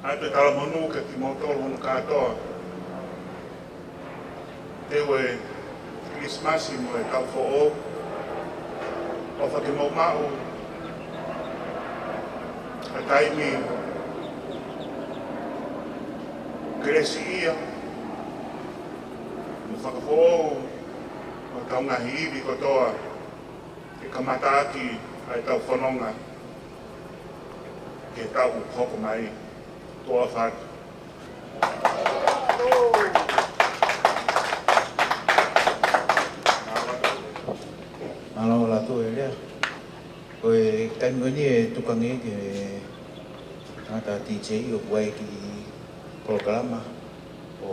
ʻA e talamonū kiate kimoutolu hono kātoa. Teu e Kilisimasi mo e Taʻu Foʻou. ʻOfa ke mou maʻu ha taimi kelesiʻia mo fakafoʻou ʻo hotau ngaahi ivi kotoa, ke kamata ʻaki ʻa ʻetau fononga ki he taʻu hoko mai. Tuʻa ʻofa atu. Mālō ʻaupito e lea. Ko e taimi ko eni ʻe tukuange ki he tangata D J ʻoku ʻi ai e kiʻi polokalama ʻo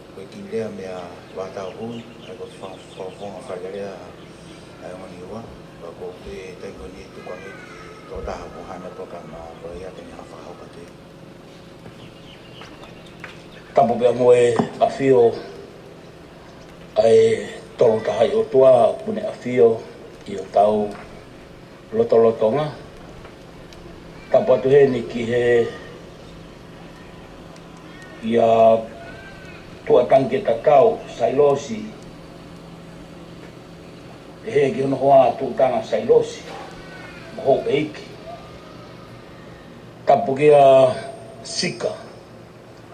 ko e kiʻi lea meia Vātauhui, ʻa ia ko e fa-, fakafofonga Fale Alea ʻa e Ongo Niua, pea ko e taimi ko eni ʻe tukuange ki he tokotaha ʻoku hanga ʻo polokalama ko ia ke ne hanga ʻo fakahoko atu. Tapu pea mo e ʻafio ʻa e Tolu Tahaʻi ʻOtua ʻoku ne ʻafio ʻi hotau lotolotonga. Tapu atu heni ki he, ia Tuʻatangiketatau Sailosi, ʻe he ki hono hoa Tuʻutanga Sailosi, mo houʻeiki. Tapu kia Sika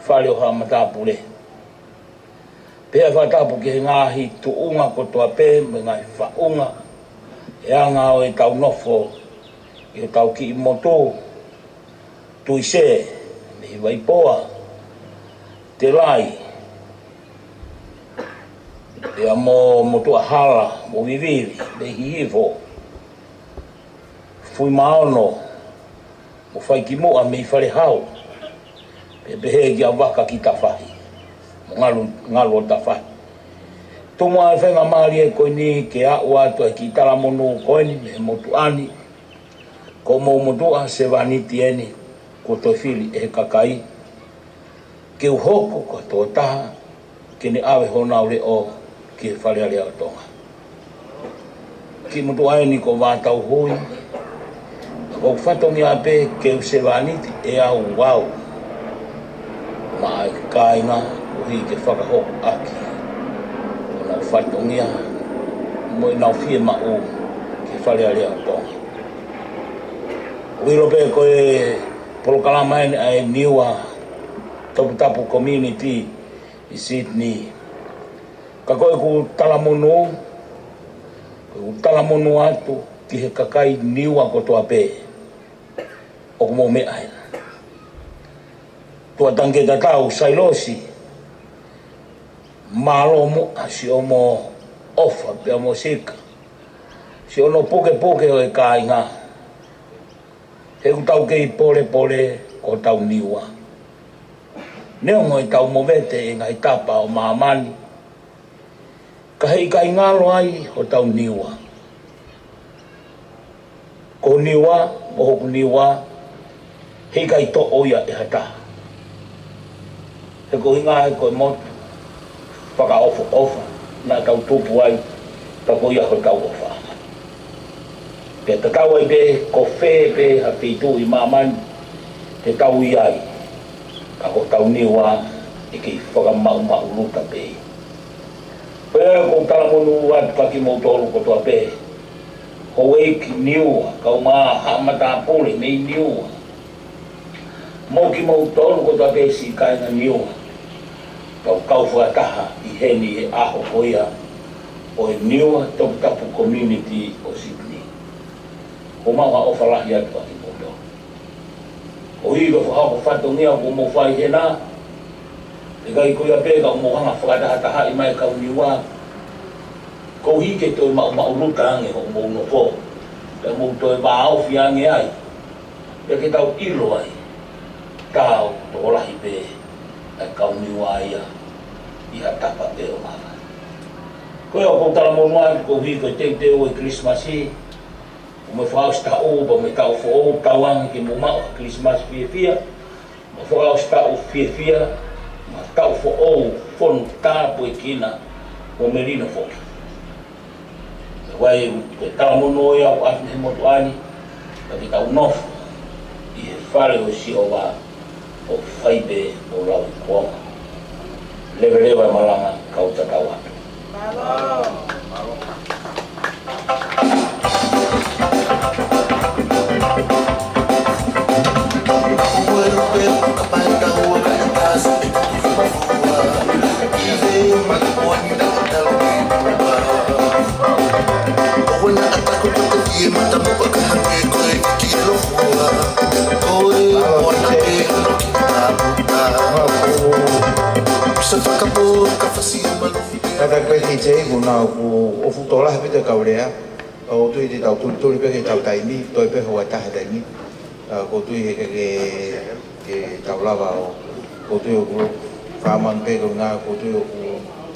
Fale ʻo Haʻamatāpule. Pea fakatapu ki he ngaahi tuʻunga kotoa pē mo e ngaahi faʻunga ʻe anga ʻo ʻetau nofo ʻi hotau kiʻi motu, Tuise, mei Vaipoa, Telai, pea mo Motuʻahala, mo Vivili, mei Hihifo, Fuimaono, mo Faikimuʻa mei Falehau, pea pehē kia Vakakitafahi mo Ngalu, Ngaluotafahi. Tuku muʻa e faingamālie ko eni ke aʻu atu e kiʻi talamonū ko eni mei he motuʻa ni, ko homou motuʻa sevāniti eni, kuo toe fili ʻe he kakai ke u hoko ko e tokotaha ke ne ʻave honau leʻo ki he Fale Alea ʻo Tonga. Kiʻi motuʻa eni ko Vātauhui, ʻoku ou fatongia pē ke u sevāniti ʻe au au maʻa e kāinga, koeʻuhi ke fakahoko ʻaki honau fatongia mo ʻenau fiemaʻu ki he Fale Alea ʻo Tonga. ʻOku ʻilo pē ko e polokalama eni ʻa e Niua Toputapu Community ʻi Sydney. Ka ko ʻeku talamonū, ko ʻeku talamonū atu ki he kakai Niua kotoa pē ʻoku mou meʻa hena. Tuʻatangiketatau Sailosi, mālō muʻa siʻomo ʻofa pea mo Sika, siʻono pukepuke ʻo e kāinga. He ʻoku tau kei polepole ko hotau Niua. Neongo ʻetau movete ʻi he ngaahi tapa ʻo māmani, ka heʻikai ngalo ai hotau Niua. Ko Niua, mo hoku Niua, heʻikai toʻo ia ʻe ha taha. He ko e ʻuhinga he ko e motu fakaʻofoʻofa naʻa tau tupu ai, ka ko ia hotau ʻofa. Pea tatau ai pē ko fē pē ha feituʻu ʻi māmani te tau ʻi ai, ka ko hotau Niua ʻe kei fakamaʻumaʻuluta pē. Pea ʻoku ou talamonū atu kia kimoutolu kotoa pē, houʻeiki Niua, kaeʻumaʻā Haʻamatāpule mei Niua, mo kimoutolu kotoa pē siʻi kāinga Niua, tau kau fakataha ʻi heni he ʻaho ko ia ʻo e Niua Toputapu Community ʻo Sydney. ʻOku ou maʻu ha ʻofa lahi atu kia kimoutolu. Koeʻuhi ko e fakahoko fatongia ʻoku mou fai hena, ʻikai ko ia pē ka mou hanga ʻo fakatahatahaʻi mai e kau Niua, ko Koeʻuhi ke toe maʻumaʻuluta ange hoʻomou nofo, pea mou toe vāofi ange ai, pea ke tau ʻilo ai, tau tokolahi pē ʻa e kau Niua ia ʻi ha tapa pē ʻo māmani. Ko ia ʻoku ou talamonū atu koeʻuhi ko e teuteu ʻo e Kilisimasi, ʻo mo e fakaʻosi taʻu, pea mo e taʻu foʻou, tauange ke mou maʻu ha Kilisimasi fiefia, mo e fakaʻosi taʻu fiefia, mo e taʻu foʻou fonu tāpuekina, mo melino foki. Ko ia, ko e talamonū ia ʻoku ʻasi he motuʻa ni, ka ke tau nofo ʻi he fale ʻo Sihova, ʻo fai pē ʻo lauikuonga. Leveleva e malanga, kau tatau atu. Kātaki pē T J, ʻoku nau ʻoku fuʻu tokolahi pē ʻetau lea. ʻOku ou tui te tau tulituli pē ke tau taimi, toe pē houa ʻe taha taimi. ʻA, ʻoku ou tui he ke, ke, ke tau lava ʻo, ʻoku ou tui ʻoku fāmani pē ko e ʻuhinga, ʻoku ou tui ʻoku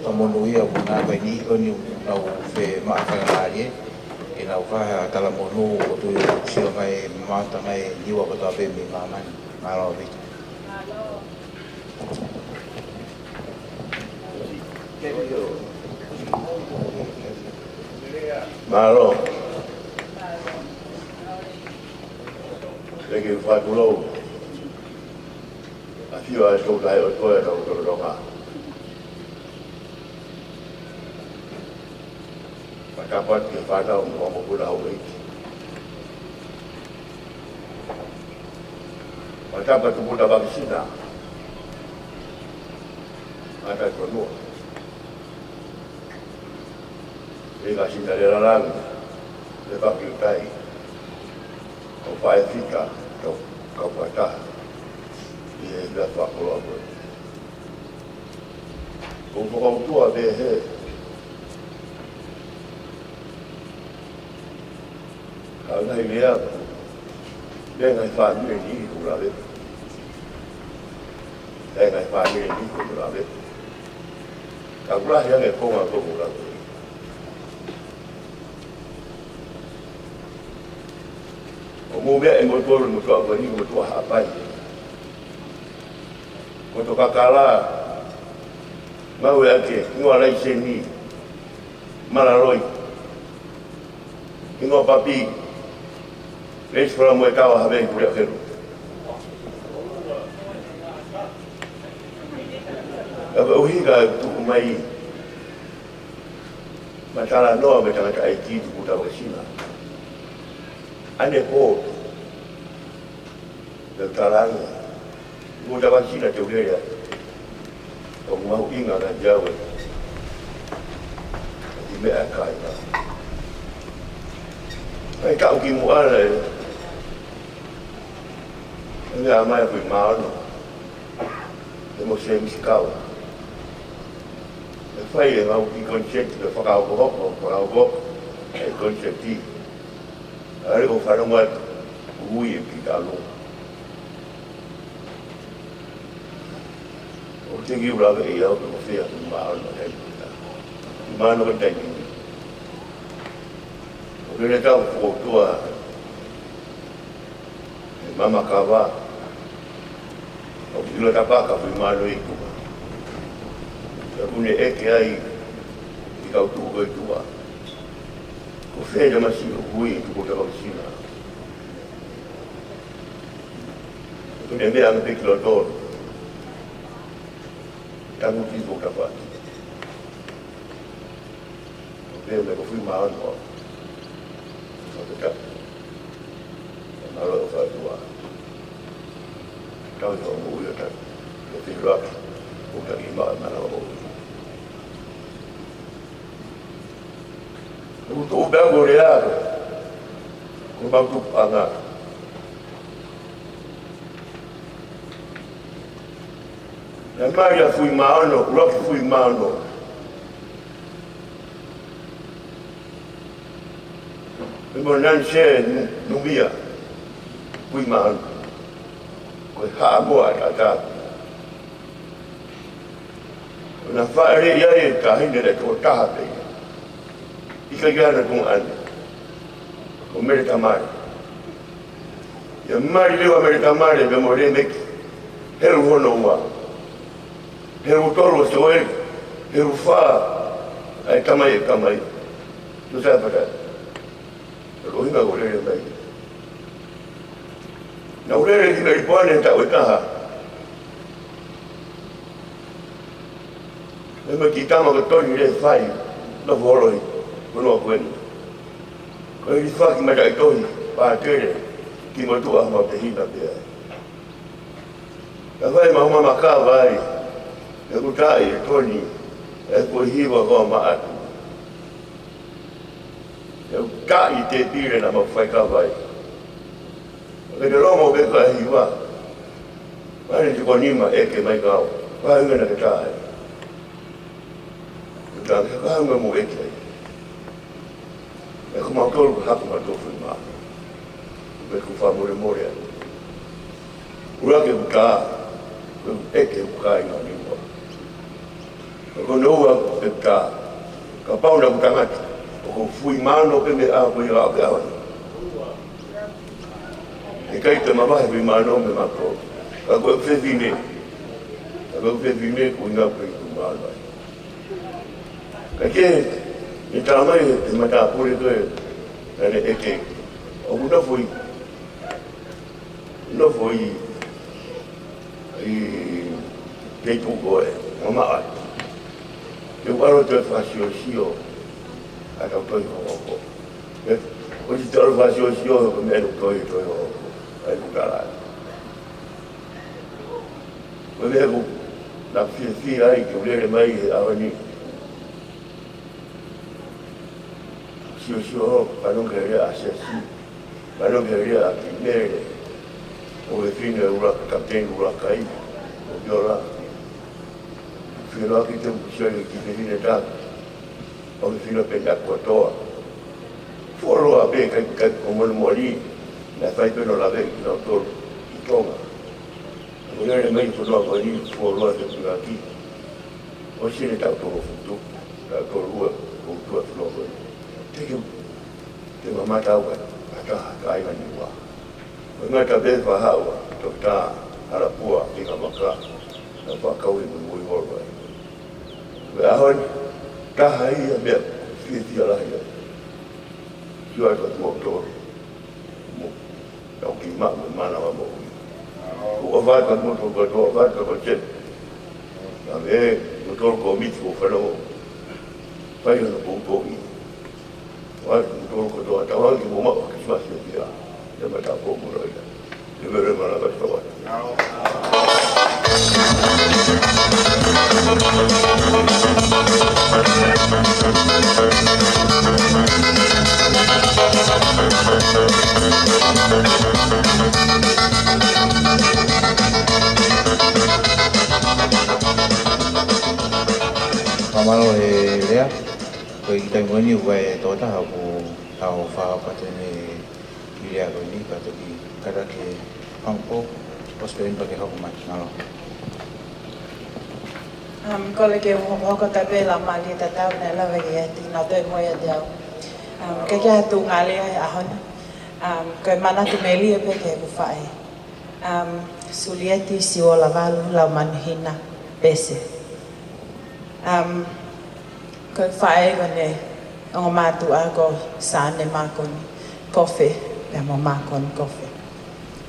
tau monūʻia ʻoku nau fai ni, ko eni ʻoku nau fie maʻu faingamālie ke nau fai ha talamonū, ʻoku ou tui ʻoku sio mai, mamata mai Niua kotoa pē mei māmani. Mālō ʻaupito. Mālō. Thank you, Fakulou. ʻAfio ʻa e Toutai ʻOtua ʻi hotau lotolotonga. Fakatapu atu ki he fānau mo e mokopuna houʻeiki. Fakatapu atu Tupuna Makisina. Ngata ko nua. ʻEiki Sina Lelalangi, Lefakiutai, ʻo Faʻefika, tau kau fakataha ʻi he lea fakakoloa ko ē. ʻOku ou fakautua pē he ka ʻi ai e ngaahi lea, ʻi ai e ngaahi fāmili ʻoku lave. ʻI ai e ngaahi fāmili ʻoku lave. Ka ʻoku lahi ange e konga ʻoku lave. ʻOku mou meʻa ʻi he motuʻa, motuʻa ko eni, motuʻa Haʻapai. Ko Tokakala, Ngāueake, Hingoa Laiseni, Malaloi, Hingoa Papi, Leisi Fala mo e Tawa Havei Puleʻakelu. Ka koeʻuhi ka tuku mai, ma talanoa mo e tangataʻeiki Tupuna Makisina. ʻAne ko Teu talaange. Mo tava sina teu lele. ʻOku mahuʻinga na ia ʻoku ʻi meʻa kai na. Kai ka ʻoku kimuʻa ē. ʻE meʻa mai ʻa Fuimaono. ʻE mo Semisi Kau. ʻE fai e ngaahi kiʻi koniseti, ʻe fakahokohoko, fakahokohoko e koniseti. ʻAlu ko e fānau mai ui e ki talo. ʻO te ki ula ke ia ʻo ko fea ko Fuimaono taimi. Fuimaono ko taimi. ʻO ke le tau ko tua. ʻE mama kava. ʻOku ʻilo Tapaka Fuimaono ʻi Tua. ʻOku ne ʻeke ai ʻi kau tuʻu ko ē Tua. Ko fē te masi ʻoku ui tuku te kau sina. ʻOku ne meʻa ange pē ki loto. Tangu ki ko Tapaka. Pea mo e ko Fuimaono. Fakatapu. ʻE mālō e ʻofa ʻa e ʻOtua. Tau ʻi hoʻo moʻui ʻo tau. ʻO te loaki. ʻO tau ʻi maʻa mana o. ʻO tuʻu pea ko lea. Ko mau tupu anga. ʻE mai ʻa Fuimaono, ʻuluaki Fuimaono. Mo Nanse Nu-, Numia, Puimaʻanu. Ko e Haʻamoa ʻataʻatā. ʻO na fāʻeleʻi ai e taʻahine naʻe toko taha pē ia. ʻIkai ke ʻi ai hano tuongaʻane. Ko Mele Tamale. ʻIo, mali leva Mele Tamale pea mo Lēmeki. Helu hono ua. Helu tolu ʻa Soeli. Helu fā ʻa e tamai ʻeku tamai. Tusa e pata. Ko e ʻuhinga ʻoku ou lele mai. Naʻá ku lele ki Melipoane he taʻu ʻe taha. Mei he kiʻi tama ko Toni Lefai, nofo holo ʻi Fonuakueni. Ko e hilifaki mataʻitohi, pātele, kiʻi motuʻa maʻu tehina pē ai. Ka fai mau mama kava ai, ʻeku taaʻi ʻe Toni, ʻeku hiva ko Maʻatu. ʻEku taaʻi tēpile naʻa mau fai kava ai. Ke te lomo ke ka hiva. Mane te ko nima ʻeke mai kau. Ka hiva na ke tā ai. Ka tā ke ka hiva mo ʻeke ai. ʻE ko mau tolu ka haku ma tō fui mā. Ke ku fa more more ai. Ula ke ku tā. Ke ku ʻeke ku kai na ni mo. Ko no ua ke tā. Kapau naʻa ku tangata. ʻOku ou fui mano pē mei he ʻaho ko ia ʻo ke ʻaho ni. ʻIkai te mavahe fui mano mei mākou. Ka ko e fefine. Ka ko e fefine ko ina ko e fui mano ai. Ka ke, ʻe tā mai he matāpule ko e, naʻe ʻeke. ʻOku nofo ʻi. Nofo ʻi, ʻi Peitu ko e, mamaʻa. Te u ʻalu atu ʻo fakasiosio ʻa e tau tohi hohoko. ʻE, ʻosi te u ʻalu ʻo fakasiosio, ko e meʻa ʻoku tohi, tohi hohoko. ʻAi ku tala. Ko e meʻa ʻoku na fiefia ai ke u lele mai he ʻaho ni. Siosio, pano ke lea ʻa Siasi, pano ke lea ʻa Kimele, ʻo e fine ula, Kapiteni Ulakai, ʻo Piola. Filo ki te u sio ki te fine tā, ʻo e fine pē na kotoa. Fuoloa pē kai, kai ko mono moli, na fai pē no lave ki na tolu, ki Tonga. Ko lele mai ko no ko ni, fuoloa te pulaki. ʻOsi ʻene taʻu tolu futu, taʻu tolu ua, ko tua futu ko. Te ke, te mamata au ka, ka taha, ka ai mani ua. Ko e ngata pē fahaua, Toketā Halapua, ki ka maka, na fakau i mui mui holo ai. Ko e ʻaho ni, taha ia meʻa, fiefia lahi ai. Sio ai ka tuʻu tolu. Mo, tau ki ma, mo mana wa mo. Ko ʻofa ka mo to ka to ʻofa ka ko te. Na me, mo to ko mi ko fa no. Fai no ko ko mi. Wa mo to ko to ta wa ki mo ma ki fa si ya. Ya ma ta ko mo ro ya. Te ve re ma la ka to wa. Fakamālō e lea, ko e kiʻi taimi ko eni ʻoku ʻi ai e tokotaha ʻoku tau fakapatene ki he lea ko eni, ka toki kātaki Hong Kong, ʻosi pē eni pea ke hoko mai, mālō. Um, kole ke u hokohoko atu pē lau mālie tatau naʻe lava ke ʻiate kinautolu mo ʻiate au. Um, ke ke atu ngā lea he ʻaho ni. Um, ko e manatu melie pē ki heʻeku faʻē. Um, Sulieti Siuolavalu Laumanuhina Pese. Um, ko e faʻē ko ʻene ongo mātuʻa ko Sane Makoni Kofe, pea mo Makoni Kofe.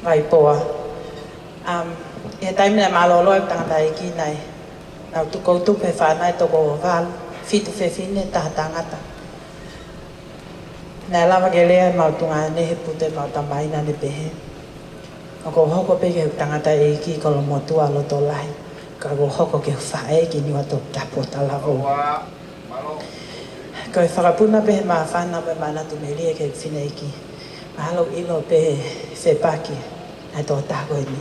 Vaipoa. Um, ʻi he taimi naʻe mālōlō ai e tangataʻeiki naʻe, naʻa ku tuku tupu he fānau ʻe toko valu, fitu fefine, taha tangata. Naʻe lava ke lea ʻemau tuongaʻane he putu ʻemau tamai naʻa ne pehē. ʻOku ou hoko pē ke u tangataʻeiki kolomotuʻa loto lahi, ka ʻoku ou hoko ke u faʻē ki Niuatoputapu ʻo Talaʻoua. Ko e fakapuna pē he māfana mo e manatu melie ki he fineʻeiki. Mahalo ʻilo pē he fepaki ʻa e tokotaha ko eni.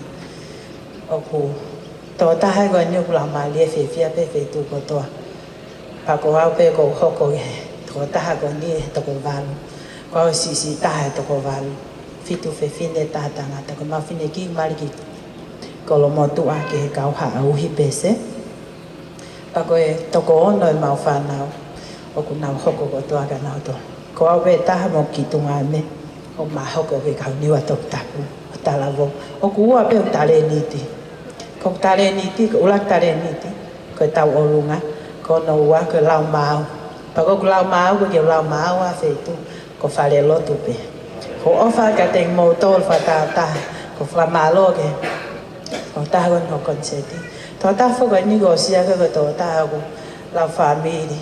ʻOku tokotaha ko eni ʻoku lau mālie fiefia pē feituʻu kotoa. Pea ko au pē ʻoku ou hoko ki he tokotaha ko eni he toko valu. Ko au siʻisiʻi taha ʻe toko valu, fitu fefine, taha tangata. Ko ʻemau finekiʻi mali ki Kolomotuʻa ki he kau Haʻauhi pē sē. Pea ko e toko ono ʻemau fānau ʻoku nau hoko kotoa ka nau toa. Ko au pē taha mo Kiʻi Tungame ʻoku ma hoko ki he kau Niua Toputapu ʻo talavou. ʻOku ua pē ʻoku talēniti. Ko ʻeku talēniti, ko ʻeku ʻuluaki talēniti, ko e tauʻolunga, ko hono ua ko e lau maau. Pea ko ʻeku lau maau, ko ʻeku lau maau ʻa feituʻu ko falelotu pē. ʻOku ou ʻofa kiate kimoutolu fakatāutaha, ʻoku ou fakamālō ki he tokotaha ko eni hoʻo konisēti. Tokotaha foki ko eni kuo ʻosi ake ko e tokotaha ʻoku lau fāmili.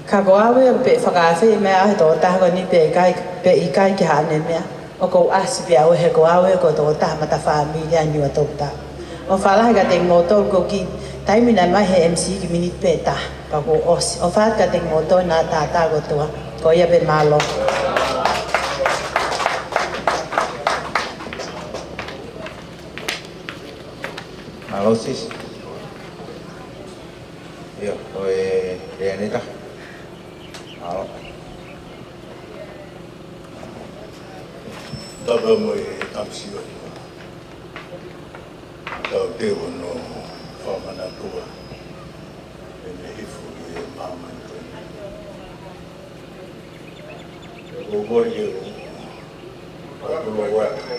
Ka ko au ia pē fakaafeʻi mai au he tokotaha ko eni pē ʻikai, pē ʻikai ke ʻi ai haʻane meʻa. ʻOku ou ʻasi pē au he ko au ia ko e tokotaha mata fāmili ʻa Niua Toputapu. ʻOfa lahi kiate kimoutolu, ko e kiʻi taimi naʻe ʻomai he M C kiʻi miniti pē ʻe taha. Pea kuo ʻosi. ʻOfa atu kiate kimoutolu naʻa tātā kotoa. Ko ia pē, mālō. Mālō, sis. ʻIo, ko e lea eni ʻe taha. Mālō. Tapa mo e tamasiʻi ʻo Niua. Tau teu hono fakamanatua ʻene hifo ʻi he māmani ko eni. ʻOku ou kole ke u fakatulou atu ʻi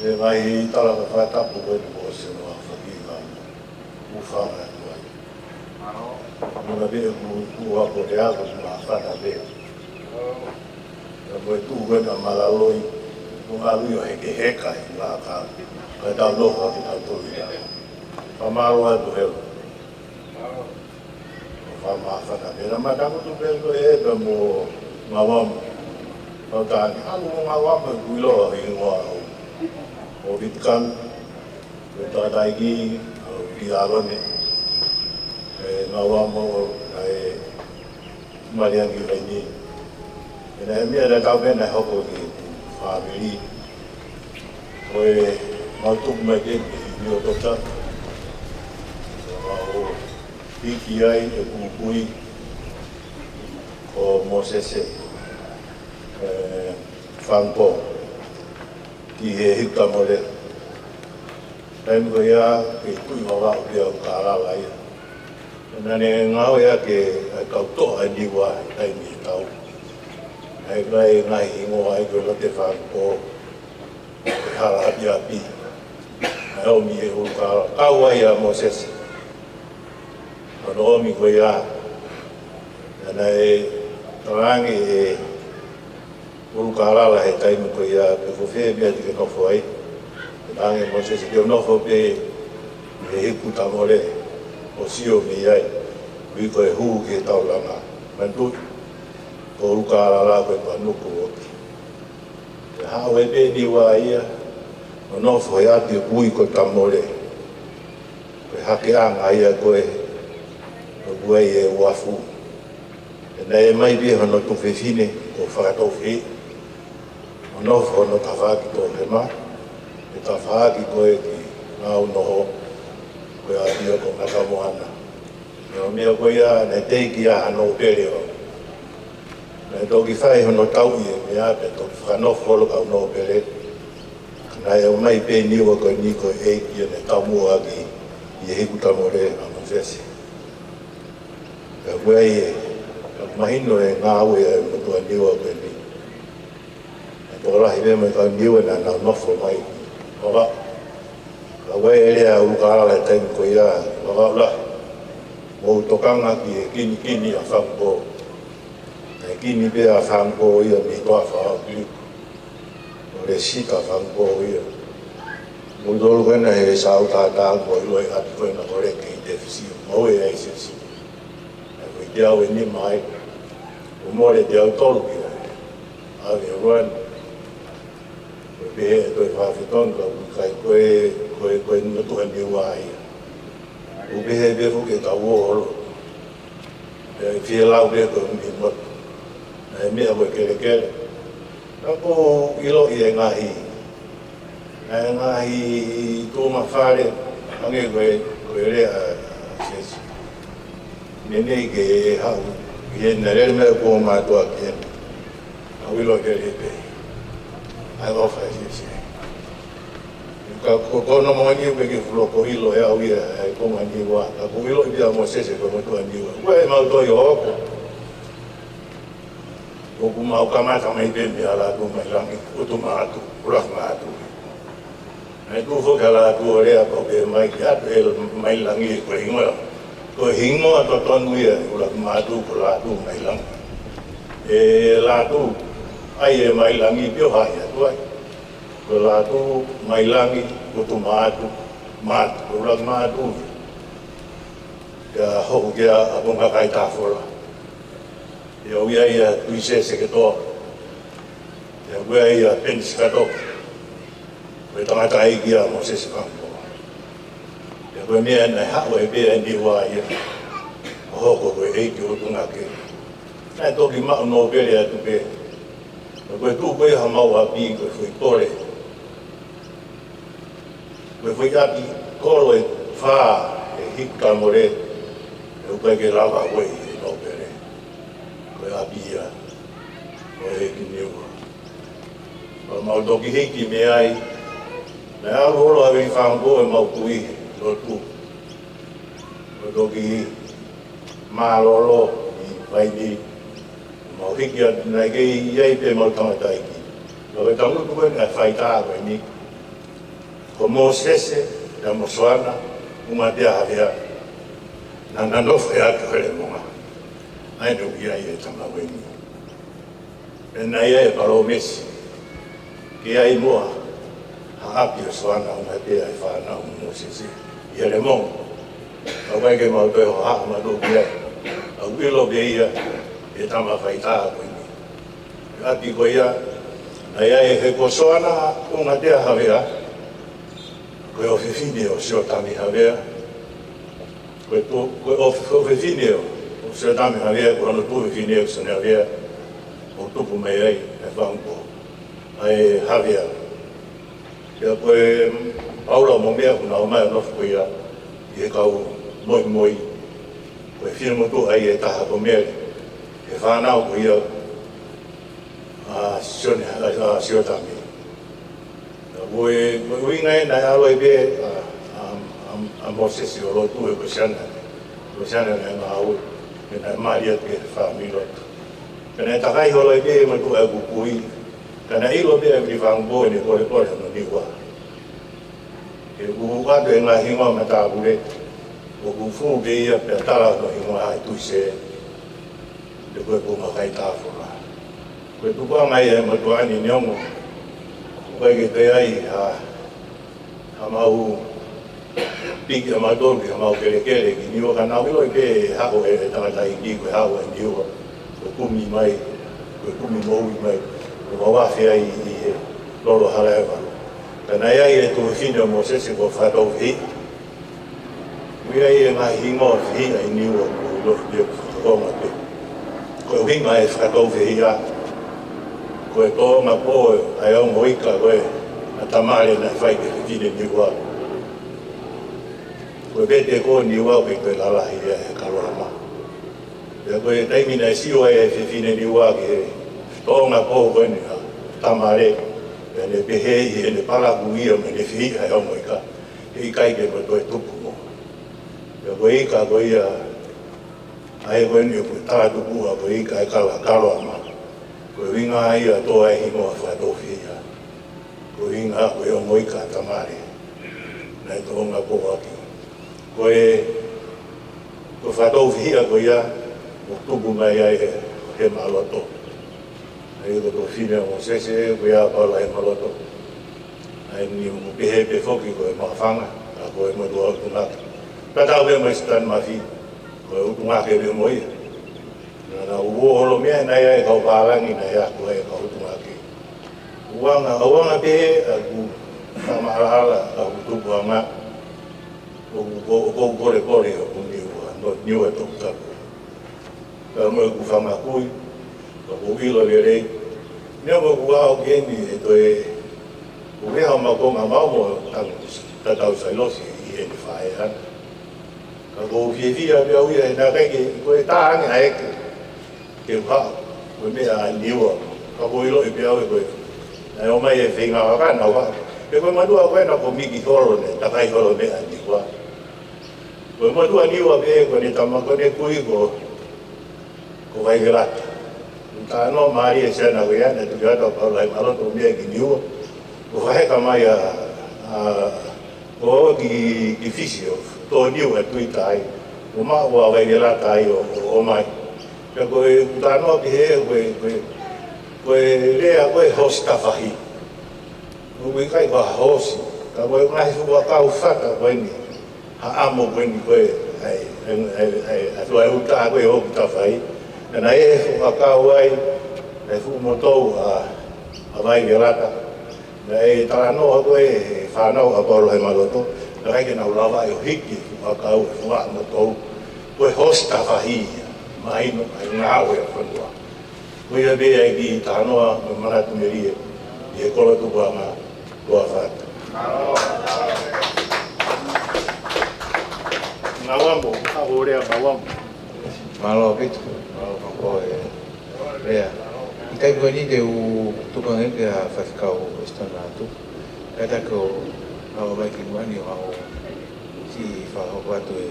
he ngaahi tala fakatapu ko eni kuo ʻosi hono aofaki, ka ʻoku ou fakamanatua ai. Muna pē ʻeku tuʻu ʻo ako lea ko e māfana pē. Ka ko e tuʻu ko ena ʻa Malaloi, ʻoku ngalu ʻo hekeheka ʻi he ngaahi ka, ka tau nofo ʻaki kitautolu ia. Fakamālō atu he ʻoku fakamāfana pē. Naʻa ma tangutu pē ko ē pea mo Ngauamo. Kau tani, halu mo Ngauamo ʻeku ʻiloa ʻi he hingoa ʻo, ʻo Vitikanu. Ko e tangataʻeiki ʻo Pialone, ʻe Ngauamo, ʻa e Maliangi Vaini. ʻE naʻe meʻa naʻa tau pehē naʻe hoko ki he fāmili. Ko ʻemau tuku mai pē ki Niua Toputapu, ʻo hiki ai ʻeku kui ko Mōsese, ē, Fangpo, ki he Hiku Tamole. Taimi ko ia, kei Tuʻi Vavaʻu pē au, Kalala ia. Naʻa ne ngāueʻaki ʻa e kau toʻa ʻa Niua he taimi ʻe tau. Naʻe ʻi ai e ngaahi hingoa ai ko e Lote Fangpo, ko e Hala ʻApiʻapi. Naʻe ʻomi ʻe ʻUlukalala, kau ai ʻa Mōsese. Ko hono ʻomi ko ia, naʻe talaange ʻe ʻUlukalala he taimi ko ia pe ko fē meʻa te ke nofo ai. Naʻe talaange ʻe Mōsese ke u nofo pē ʻi he Hiku Tamole ʻo sio mei ai, ʻoku ʻi ai ko e hū ki he taulanga. Manatuʻi, ko ʻUlukalala ko e panuku ʻoku ʻi ai. Pea haʻu ai pē Niua ia ʻo nofo he ʻapi ʻoku ui ko Tamole. Ko e hakeʻanga ia ko ē ʻoku ʻi ai e uafu. Pea naʻe ʻomai pē hono tuofefine ko Fakatoufihi, ʻo nofo hono tafaʻaki toʻohema, ʻi he tafaʻaki ko ē ki Ngāunoho, ko e ʻapi ia ko Ngatamoana. Pea ʻi he meʻa ko ia naʻe teʻeki ai ha nōpele ʻo. Naʻe toki fai hono tauʻi e meʻa pea toki fakanofo holo kau nōpele. Naʻe ʻomai pē Niua ko eni ko e ʻeiki ia naʻe taumuʻa ʻaki ʻi he Hiku Tamole ʻa Mōsese. Pea ko ia ʻe, pea mahino e ngāue ʻa e motuʻa Niua ko eni. Naʻe tokolahi pē mo e kau Niua naʻa nau nofo mai Vavaʻu. Pea ko e lea ʻa ʻUlukalala he taimi ko ia, Vavaʻu lahi, mou tokanga ki he kinikini ʻa Fangpo. Naʻe kini pē ʻa Fangpo ia mei he toafa ʻo Kiliku. ʻO Lesita Fangpo ia. Mou tolu ko ena he Sautata, mou ʻilo e ʻapi ko ena ko Leke ʻi Tefisi, mou ʻi ai sesi. Naʻe ko e teau ʻe nima ai. Kuo mole teau tolu ki ai. ʻAve ruan. Ko e pehē ʻe toe fafetongi ka ʻoku ʻikai ko e, ko e, ko e motuʻa Niua ia. ʻOku pehē pē foki ʻe tau ō holo. ʻE fie lau pē ko e ʻuhi motu. Naʻe meʻa ko e kelekele. Ka ʻoku ou ʻiloʻi e ngaahi, e ngaahi tuʻunga fale, hangē ko e, ko e lea ʻa Sesi. Meimei ke haʻu, ʻi heʻena lele mai ko mātuʻa ki hena. ʻIlo ke le pe. ʻAi ʻofa e sisi. Ka ko, ko no mo ni pe ke fulo ko ʻilo ʻe au ia, ʻai ko mo ni wa. Ka ko ʻilo ʻi pia mo sese ko mo tua ni wa. Ko e mau toi ʻo ko. ʻOku mau kamata mai pe mei ʻa Lātū mai langi, ʻUtu Mātu, ʻUluaki Mātu. Naʻe tuʻu foki ʻa Lātū ʻo lea ko pe mai ki atu e mai langi ko e hingoa. Ko e hingoa totonu ia ʻUluaki Mātu ko Lātū mai langi. ʻE Lātū, ʻai e mai langi pio hai atu ai. Ko Lātū mai langi, ʻUtu Mātu, Mātu, ko ʻUluaki Mātu. Ia hoku kia ʻaponga kai tafola. Ia ui ai ʻa Tuʻi Sese Ketoa. Ia ui ai ʻa Peni Sikato. Ko e tangataʻeiki ʻa Mōsese Fangpo. Ia ko e meʻa naʻe haʻu ai pē ʻa Niua ia. ʻO hoko ko e ʻeiki ʻo Tungake. Naʻe toki maʻu nōpele atu pē. Ko e tuʻu ko ē ha mau ʻapi ko e foʻi kole. Ko e foʻi ʻapi kolo ʻe fā ʻe hiku kamole. ʻE uka ke lava ko e nōpele. Ko e ʻapi ia. Ko e ʻeiki Niua. Pea mau toki hiki mei ai. Naʻe ʻalu holo ʻa Vili Fangpo ʻe mau kui lotu. Mau toki mālōlō ʻi Vaini. Mau hiki atu naʻe kei ʻi ai pē mau tangataʻeiki. Ka ko e tangutu ko ē naʻe faitā ko eni. Ko Mōsese, ia mo Soana, Ungatea Havea. Naʻa na nofo atu he Lemonga. ʻAi ne ui ai e tama ko eni. ʻE naʻe ʻi ai e palōmesi. Ke ʻi ai muʻa ha ʻapi ʻo Soana ʻo Ungatea ʻe fānau mo Mōsese. ʻI he Lemonga. ʻOku ʻikai ke mau toe hohaʻa mautolu ki ai. ʻOku ʻilo pē ia e tama faitā ko eni. ʻApi ko ia, naʻe ʻi ai he ko Soana ʻo Ungatea Havea. Ko e ʻofefine ʻo Siotami Havea. Ko e to-, ko e ʻofe-, ʻofefine ʻo, ʻo Siotami Havea, ko hono tuofefine ʻo Sione Havea, ʻo tupu mai ai, ʻe Fangpo, ʻa e Havea. Pea ko e Paula mo Mea ʻoku nau ō mai ʻo nofo ko ia, ʻi he kau moimoi, ko e finemotuʻa ia ʻe taha ko Mele, ʻe fānau ko ia, ʻa Sione, ʻa, ʻa Siotami. Ko e, ko e ʻuhinga ē naʻe ʻalu ai pē ʻa, ʻa, ʻa, ʻa Mōsese ʻo lotu ʻe ko Siana. Ko Siana naʻe ngāue, pea naʻe mali atu ki he fāmili lotu. Pea naʻe takai holo ai pē ʻe he motuʻa ʻoku kui. Ka naʻe ʻilo pē ʻe Vili Fangpo ʻene polepole hono Niua. He ʻoku ʻoatu e ngaahi hingoa matāpule. ʻOku fū pē ia pea tala hono hingoa ʻa e Tuʻi Sē. Te ko e konga kai tafola. Ko e tukuange ia ʻe he motuʻa ni neongo. ʻOku ʻikai ke toe ʻi ai ha, ha mau piki ʻa mautolu ki ha mau kelekele ki Niua ka naʻa mau ʻilo pē haʻu e tangataʻeiki ko e haʻu ʻa Niua. Ko e kumi mai, ko e kumi moʻui mai. Ko e mau afe ai ʻi he lolo Halaevalu. Ka naʻe ʻi ai e tuofefine ʻo Mōsese ko Fakatoufehiʻa. ʻOku ʻi ai e ngaahi hingoa fehiʻa ʻi Niua ʻoku ʻiloʻi pē ʻoku fakakonga pē. Ko e ʻuhinga e Fakatoufehiʻa. Ko e tōʻonga pō ʻa e ongo ika ko ē ʻa Tamale naʻe fai ki he fefine Niua. Ko e pete ko Niua ko e ko e lalahi ia ʻe Kaloama. Pea ko e taimi naʻe sio ai e fefine Niua ki he tōʻonga pō ko eni ʻa Tamale. Pea ne pehē ʻi heʻene palaku ia mo ʻene fehiʻa e ongo ika. He ʻikai ke mo toe tupu mo. Pea ko e ika ko ia, ʻa e ko eni ʻoku talatupuʻa ko e ika ʻe Kala-, Kaloama. Ko e ʻuhinga ia ʻoku tō ai e hingoa Fakatoufehiʻa. Ko e ʻuhinga ko e ongo ika ʻa Tamale. Naʻe tōʻonga pō ʻaki. Ko e, ko Fakatoufehiʻa ko ia, ʻoku tupu mai ai he, he Māloto. ʻA ia ko e tuofefine ʻo Mōsese, ko ia Paula he Māloto. ʻA ia ni ʻoku pehē pē foki ko e Mafanga, ka ko e motuʻa ʻUtungake. Tatau pē mo Stan Mafi, ko e ʻUtungake pē mo ia. Naʻa nau ō holo mei ai naʻe ʻi ai e kau pālangi naʻe ako ai e kau ʻUtungake. ʻUanga, ʻuanga pē ʻeku fakamālala ʻa hoku tupuʻanga. ʻOku, ʻoku, ʻoku ou polepole ʻoku Niua, no Niua Toputapu. Ka mo ʻeku fanga kui, ʻoku ou ʻilo lelei. Neongo ʻoku ou aʻu ki heni ʻe toe, ʻoku ʻi ai ha mau konga mau mo tangu tatau Sailosi ʻi heni faʻē ana. Ka ʻoku ou fiefia pē au ia he naʻe ʻikai ke, ko e tā ange ʻa ʻeku, ke u haʻu, ko e meʻa ʻa Niua. Ka ko e ʻilo ʻi pē au ʻe ko e. Naʻe ō mai e feinga vaka naʻa ua. Pea ko e motuʻa ko ē naʻa ko Miki Holo ne, takai holo ne ʻa Niua. Ko e motuʻa Niua pē ko ʻene tama ko ʻene kui ko, ko Vaivelata. Talanoa mālie ʻa e siana ko ia naʻe tuku atu ʻa Paula ʻi Maloto mei ki Niua. Ko e faʻahinga mai ʻa, ʻa, ko ʻo ki, ki Fisi ʻo tō Niua ʻa Tuita ai. ʻO maʻu ʻa Vaivelata ai ʻo, ʻo, ʻo mai. Pea ko e talanoa pē he, ko e, ko e, ko e lea ko e hoosi tafahi. ʻOku ʻikai ko ha hoosi. Ka ko e ngaahi fuʻu ʻakau fata ko eni. Ha amo ko eni ko e, ʻa e, ʻa e, ʻa e, ʻa e, ʻa e, ʻa e fuʻu ʻakau ko e hoosi tafahi. Naʻe ʻi ai e fuʻu ʻakau ai, ʻa e fuʻu motou ʻa, ʻa Vaivelata. Naʻe talanoa ko e fānau ʻa Paula ʻi Maloto, naʻe ʻikai ke nau lava ʻo hiki e fuʻu ʻakau, e fuʻu motou. Ko e hoosi tafahi ia, mahino, ʻa e ngāue ʻa e fonua. Ko ia pē ʻa e kiʻi talanoa mo e manatu melie ʻi he kolo tupuʻanga Tuʻa Fata. Ngauamo, ka ʻo lea Ngauamo. Mālō ʻaupito, mālō Fakapoʻuli e lea. ʻI he taimi ko eni te u tuku ange ki he faifekau ʻo Sitana atu. Kātaki ʻo haʻu mai ki muʻa ni ʻo haʻu ʻo kiʻi fakahoko atu e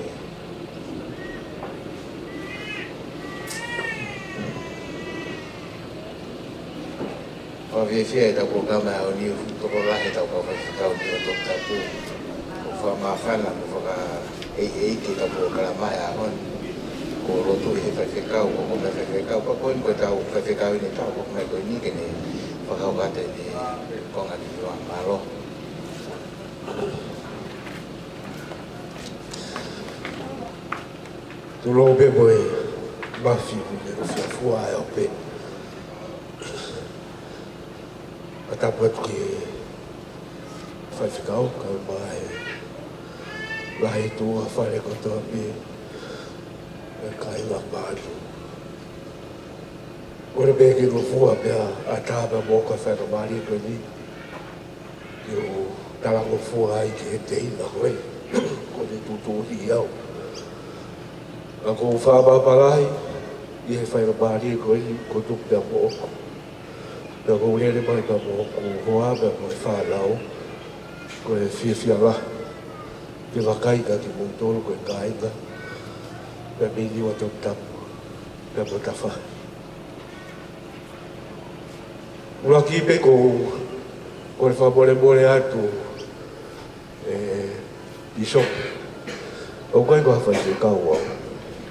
Fakafiefia ʻetau polokalama he ʻaho ni, ʻoku tokolahi ʻetau kau faifekau ni ʻo Toputapu. ʻOku fakamāfana mo fakaʻeiʻeiki ʻetau polokalama he ʻaho ni. Ko e lotu ʻi he faifekau, ko e kau faifekau, pea ko eni ko ʻetau faifekau ʻi he taʻu, ko e meʻa ko eni ke ne fakahoko atu ʻene konga ki muʻa. Mālō. Tulou pē mo e mafi mo e fiefia ʻa e ope. Ka tapu atu ki he faifekau, kae ʻumaʻā e lahi tuʻa fale kotoa pē e kāinga Pātu. Kole pē ke ngofua pea ʻatā pea mo e faingamālie ko eni. Ke u talangofua ai ki he teina ko ē, ko e tuʻutuʻuni au. Ka ʻoku ou fakamālō lahi ʻi he faingamālie ko eni, ko e tuku pea mo ʻoku. Pea ʻoku ou lele mai pea mo hoku hoa pea mo e fānau, ko e fiefia lahi ke vakai kia kimoutolu ko e kāinga, pea mei Niua Toputapu, pea mo Tafahi. ʻUluaki pē ko, ko e fakamolemole atu, ē, Pīsope. ʻOku ʻikai ko ha faifekau au.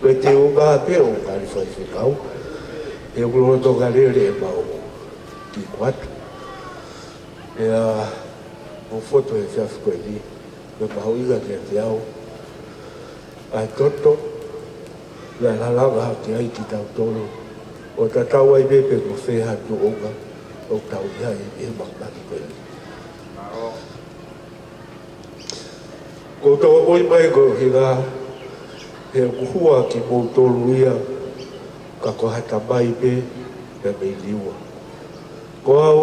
Ko e teunga pē ʻo e kau faifekau. He ʻoku lolotonga lele ʻemau kiʻi kuata. Pea, ʻoku ou fotu he efiafi ko eni. Ko e mahuʻinga kiate au ʻa e toto, ʻa e lālanga hake ai kitautolu, ʻo tatau ai pē pe ko fē ha tuʻunga ʻoku tau ʻi ai ʻi he māmani ko eni. ʻOku ou tokoni mai ko e ʻuhinga he ʻoku hua kimoutolu ia, ka ko ha tamai pē, pea mei Niua. Ko au,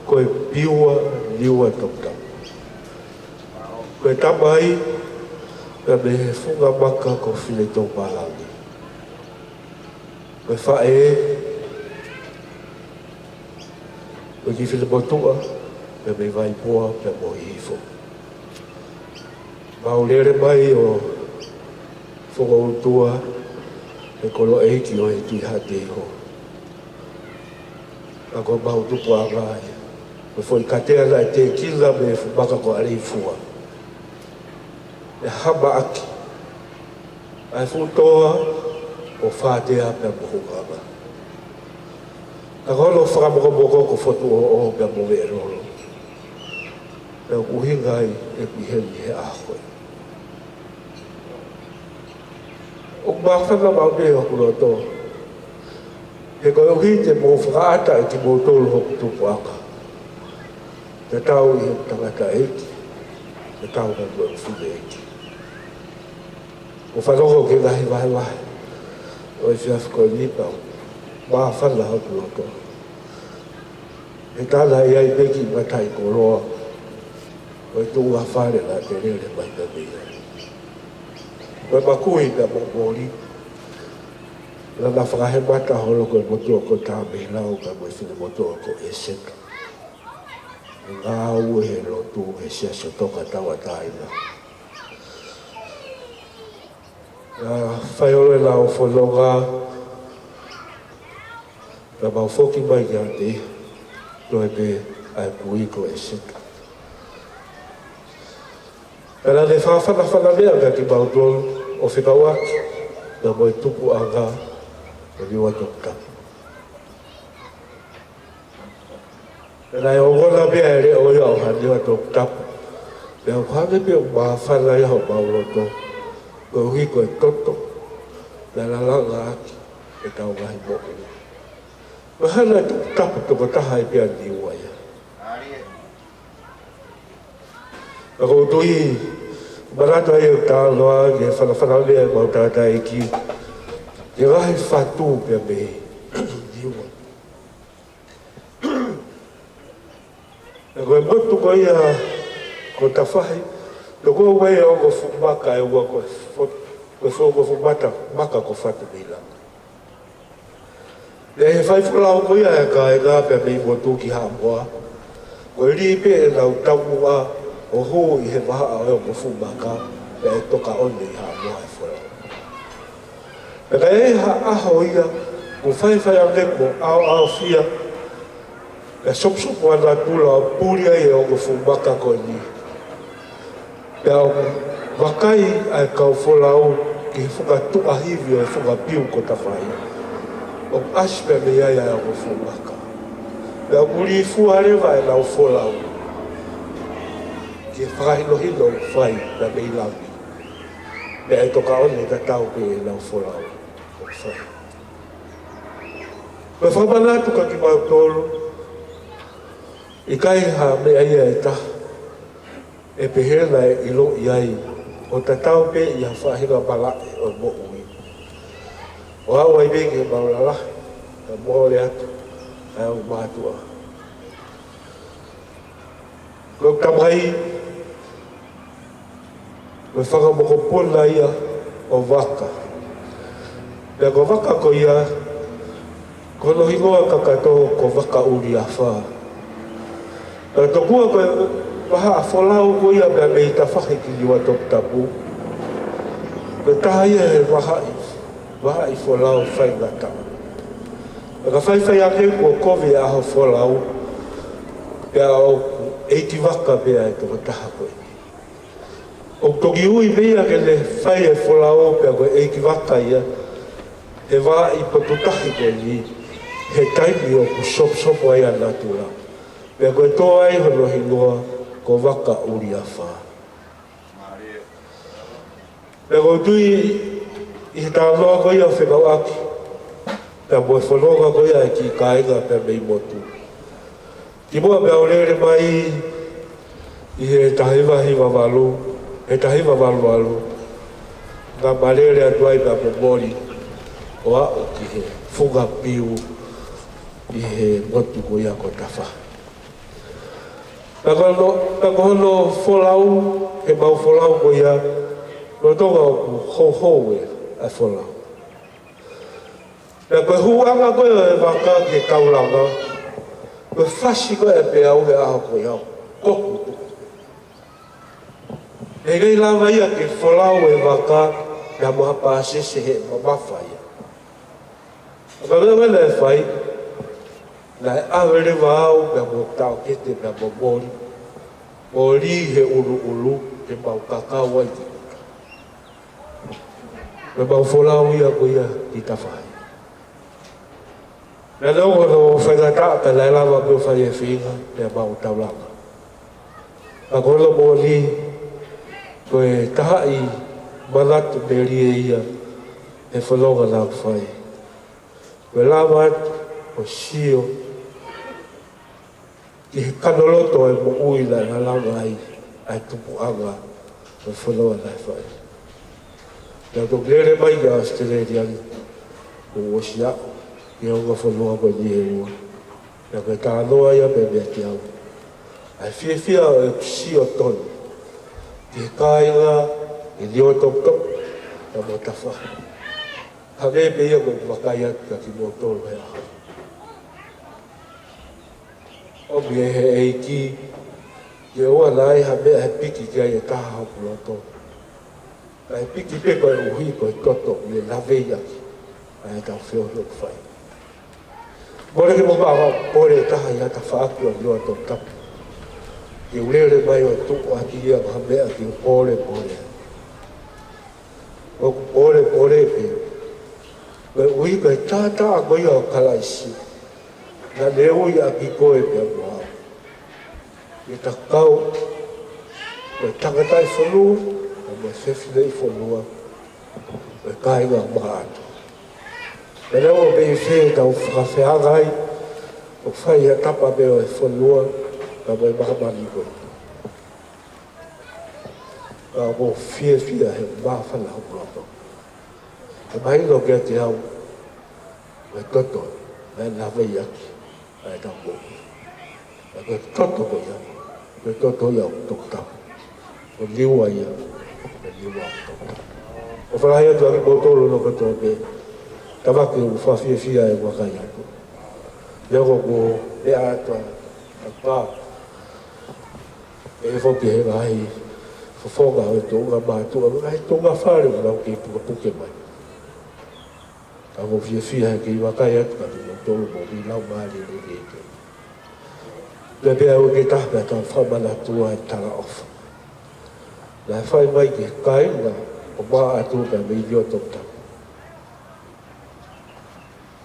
ko e piua Niua Toputapu. Ko e tamai, pea mei he funga maka ko Fineitoupalangi. Ko e faʻē, ko e kiʻi finemotuʻa, pea mei Vaipoa, pea mo Hihifo. Mau lele mai ʻo fokoutua he kolo ʻeiki ʻo e Tuʻi Haʻateiho. Ka ko ʻemau tupuʻanga ia, ko e foʻi katea naʻe tēkina mei he fuʻu maka ko ʻAleifua. ʻE hamaʻaki ʻa e fuʻu toa ʻo Fātea pea mo Hunganga. Ka ko hono fakamokomoko ko Fotuʻoʻo pea mo Veʻelolo. Pea ʻoku ʻuhinga ai ʻeku ʻi heni he ʻaho ko ē. ʻOku māfana maʻu pē hoku loto. He koeʻuhi te mou fakaʻata ʻe kimoutolu hoku tupuʻanga. Tatau ʻi he tangataʻeiki, tatau mo e fineʻeiki. ʻOku ou fanongo ki he ngaahi vahevahe ʻo e efiafi ko eni pea ʻoku māfana hoku loto. He tā naʻe ʻi ai pē kiʻi mataʻikoloa ʻo e tuʻunga fale naʻa te lele mai pē mei ai. Ko e makui pea mo e moli. Naʻa na fakahemata holo ko e motuʻa ko Tāmeilau pea mo e finemotuʻa ko ʻEseta. Ngāue he lotu he Siasi ʻo Tonga Tauʻatāina. Naʻe fai holo ʻenau fononga, naʻa mau foki mai kiate ia, toe pē ʻa e kui ko ʻEseta. Pea naʻa ne fakafanafana leva kiate kimautolu ʻo fekauʻaki pea mo e tupuʻanga ʻo e Niua Toputapu. Pea naʻe ongona pē ʻa e leʻo ia ʻo ha Niua Toputapu. Pea ʻoku hangē pē ʻoku māfana ia homau loto, koeʻuhi ko e toto naʻe lalanga ʻaki ʻetau ngaahi moʻui. Ko e hā nai e toputapu tokotaha ai pē ʻa Niua ia? Ka ʻoku ou tui, manatu ai ʻeku talanoa ki he fanafana mai ʻemau tangataʻeiki ki he ngaahi fatu pea mei Niua. Pea ko e motu ko ia ko Tafahi, tokua ʻoku ʻi ai e ongo fuʻu maka ʻe ua ko e fo-, ko e fo-, ongo fuʻu mata, maka ko Fatumeilanga. Pea ʻi he fai folau ko ia ʻa e kāinga pea mei motu ki Haʻamoa, ko e lī pē ʻenau taumuʻa ʻo hū ʻi he vahaʻa ʻo e ongo fuʻu maka, pea ʻe tokaʻoni ʻi Haʻamoa e folau. Pea ka ʻi ai ha ʻaho ia kuo faifai ange kuo ʻaoʻaofia, pea sopusopu ʻa natula ʻo puli ai e ongo fuʻu maka ko eni. Pea ʻoku vakai ʻa e kau folau ki he funga tuʻahivi ʻo e funga piu ko Tafahi, ʻoku ʻasi pē mei ai ʻa e ongo fuʻu maka. Pea ʻoku lifua leva ʻenau folau ki he fakahinohino ʻoku fai pea mei lami. Pea ʻe tokaʻoni tatau pē ʻenau folau ʻoku fai. Ko e fakamanatu kiate kimautolu, ʻikai ha meʻa ia ʻe taha ʻe pehē naʻe ʻiloʻi ai, ʻo tatau pē ʻi ha faʻahinga malaʻe ʻo e moʻui. ʻO aʻu ai pē ki heʻemau lalahi, pea mole atu ʻa e ongo mātuʻa. Ko e tamai, ko e fanga mokopuna ia ʻo Vaka. Pea ko Vaka ko ia, ko hono hingoa kakato ko Vakaʻuliafa. Pea tokua ko e vahaʻa folau ko ia pea mei Tafahi ki Niua Toputapu, ko e taha ia he vahaʻi, vahaʻi folau faingataʻa. Pea ka faifai ange kuo kovi e ʻaho folau, pea ʻoku ʻeikivaka pē ʻa e tokotaha ko eni. ʻOku toki ui pē ia ke ne fai e folau pea ko e ʻeikivaka ia he vahaʻi potu tahi ko eni, he taimi ʻoku soposopo ai ʻa natula. Pea ko e tō ai hono hingoa ko Vakaʻuliafa. Pea ʻoku ou tui ʻi he talanoa ko ia ʻo fekauʻaki pea mo e fononga ko ia ʻa e kiʻi kāinga pea mei motu, kimuʻa pea u lele mai ʻi he taha hiva hiva valu, he taha hiva valu valu, naʻa ma lele atu ai pea momoli ʻo aʻu ki he funga piu ʻi he motu ko ia ko Tafahi. Pea ko hono, pea ko hono folau, heʻemau folau ko ia, lolotonga ʻoku houhou ʻa e folau. Pea ko e hūʻanga ko ia ʻo e vaka ki he taulanga, ko e fasi ko ia ʻa e peau he ʻaho ko ia, kohu. He ʻikai lava ia ke folau e vaka ia mo ha pāsese he mamafa ia. Ka ko e meʻa naʻe fai, naʻe ʻave leva au pea mo taʻokete pea mo moli, moli he ʻuluʻulu, ke mau kakau ai ki uta. Pea mau folau ia ko ia ki Tafahi. Naʻe ʻi ai hono faingataʻa ka naʻe lava pē ʻo fai e feinga pea mau taulanga. Ka ko hono moʻoni, ko e tahaʻi manatu melie ia he fononga naʻa ku fai. Ko e lava atu ʻo sio ki he kanoloto ʻo e moʻui naʻe lalanga ai ʻa e tupuʻanga ʻo e fononga naʻe fai. Naʻa ku toki lele mai ki ʻAositelēlia ni, kuo u ʻosi aʻu ki he ongo fonua ko eni ʻe ua. Naʻa ku talanoa ia pē meiate au ʻa e fiefia ʻo ʻeku sio tonu ki he kāinga ʻi Niuatoputapu pea mo Tafahi. Hangē pē ia ko ʻeku vakai atu kia kimoutolu he ʻaho ni. ʻOmi ʻe he ʻEiki ke ʻoua naʻa ʻi ai ha meʻa he piki ki ai ʻe taha hoku loto. Ka ʻe piki pē koeʻuhi ko e toto ʻoku ne lavei ʻaki ʻa ʻetau feohi ʻoku fai. Mole ke mou maʻu ha pole ʻe taha ʻi ha tafaʻaki ʻo e ʻOtua Toputapu ke u lele mai ʻo tuʻu ʻaki ia ha meʻa ke u pōlepole ai. ʻOku pōlepole pē koeʻuhi ko e taʻataʻa ko ia ʻo Kalaisi naʻa ne ui ʻaki koe pea mo au. Ke ta kau ko e tangataʻi fonua, pea mo e fefineʻi fonua, ko e kāinga maʻa atu. Pea neongo pe ʻi fē ʻetau fakafeangai, ʻoku fai ʻi ha tapa pē ʻo e fonua, pea mo e māmani ko ē. Ka ʻoku ou fiefia he māfana hoku loto. He mahino kiate au, ko e toto, ʻa e lavei ʻaki ʻa ʻetau moʻui. Ka ko e toto ko ia, ko e toto ia ʻo e Toputapu. Ko e niua ia, ko e niua ʻo e Toputapu. ʻOku ou fakahā atu kiate kimoutolu hono kotoa pē, ka ʻoku ou fiefia he vakai atu. Ia ko ʻeku meʻa atu ʻa e pā. ʻE foki he ngaahi fofonga ʻo e tuʻunga mātuʻa, ngaahi tuʻunga fale ʻoku nau kei pukepuke mai. Ka ʻoku ou fiefia he kei vakai atu kiate kimoutolu mo e lau mālie lelei. Pea pea ʻoku ke taha pea tau fakamanatua e talaʻofa naʻe fai mai ki he kāinga ʻo Maʻa atu pea mei he ʻOtua Toputapu.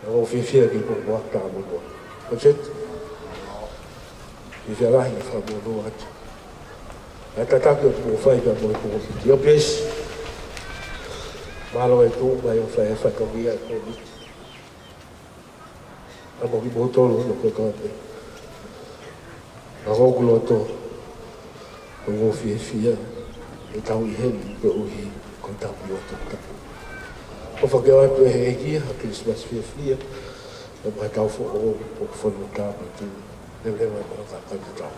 ʻOku ou fiefia ke u kole atu ʻa e motuʻa. Ko e feti. Fiefia lahi he fakamoʻoni atu. ʻA e tataki ʻoku mou fai pea mo e kōmiti ʻo e pesi. Mālō e tuʻu mai ʻo fai e fatongia ʻa e kōmiti. Ka mo kimoutolu hono kotoa pē. Ka ko hoku loto, ʻoku ou fiefia he tau ʻi heni koeʻuhi ko e tau ʻi ʻOtua Toputapu. ʻOfa ke ʻoatu ʻe he ʻEiki ha Kilisimasi fiefia, pea mo e tau foʻou ʻo e fonua tāpuaki. Leveleva mo e kakai ʻo e tau.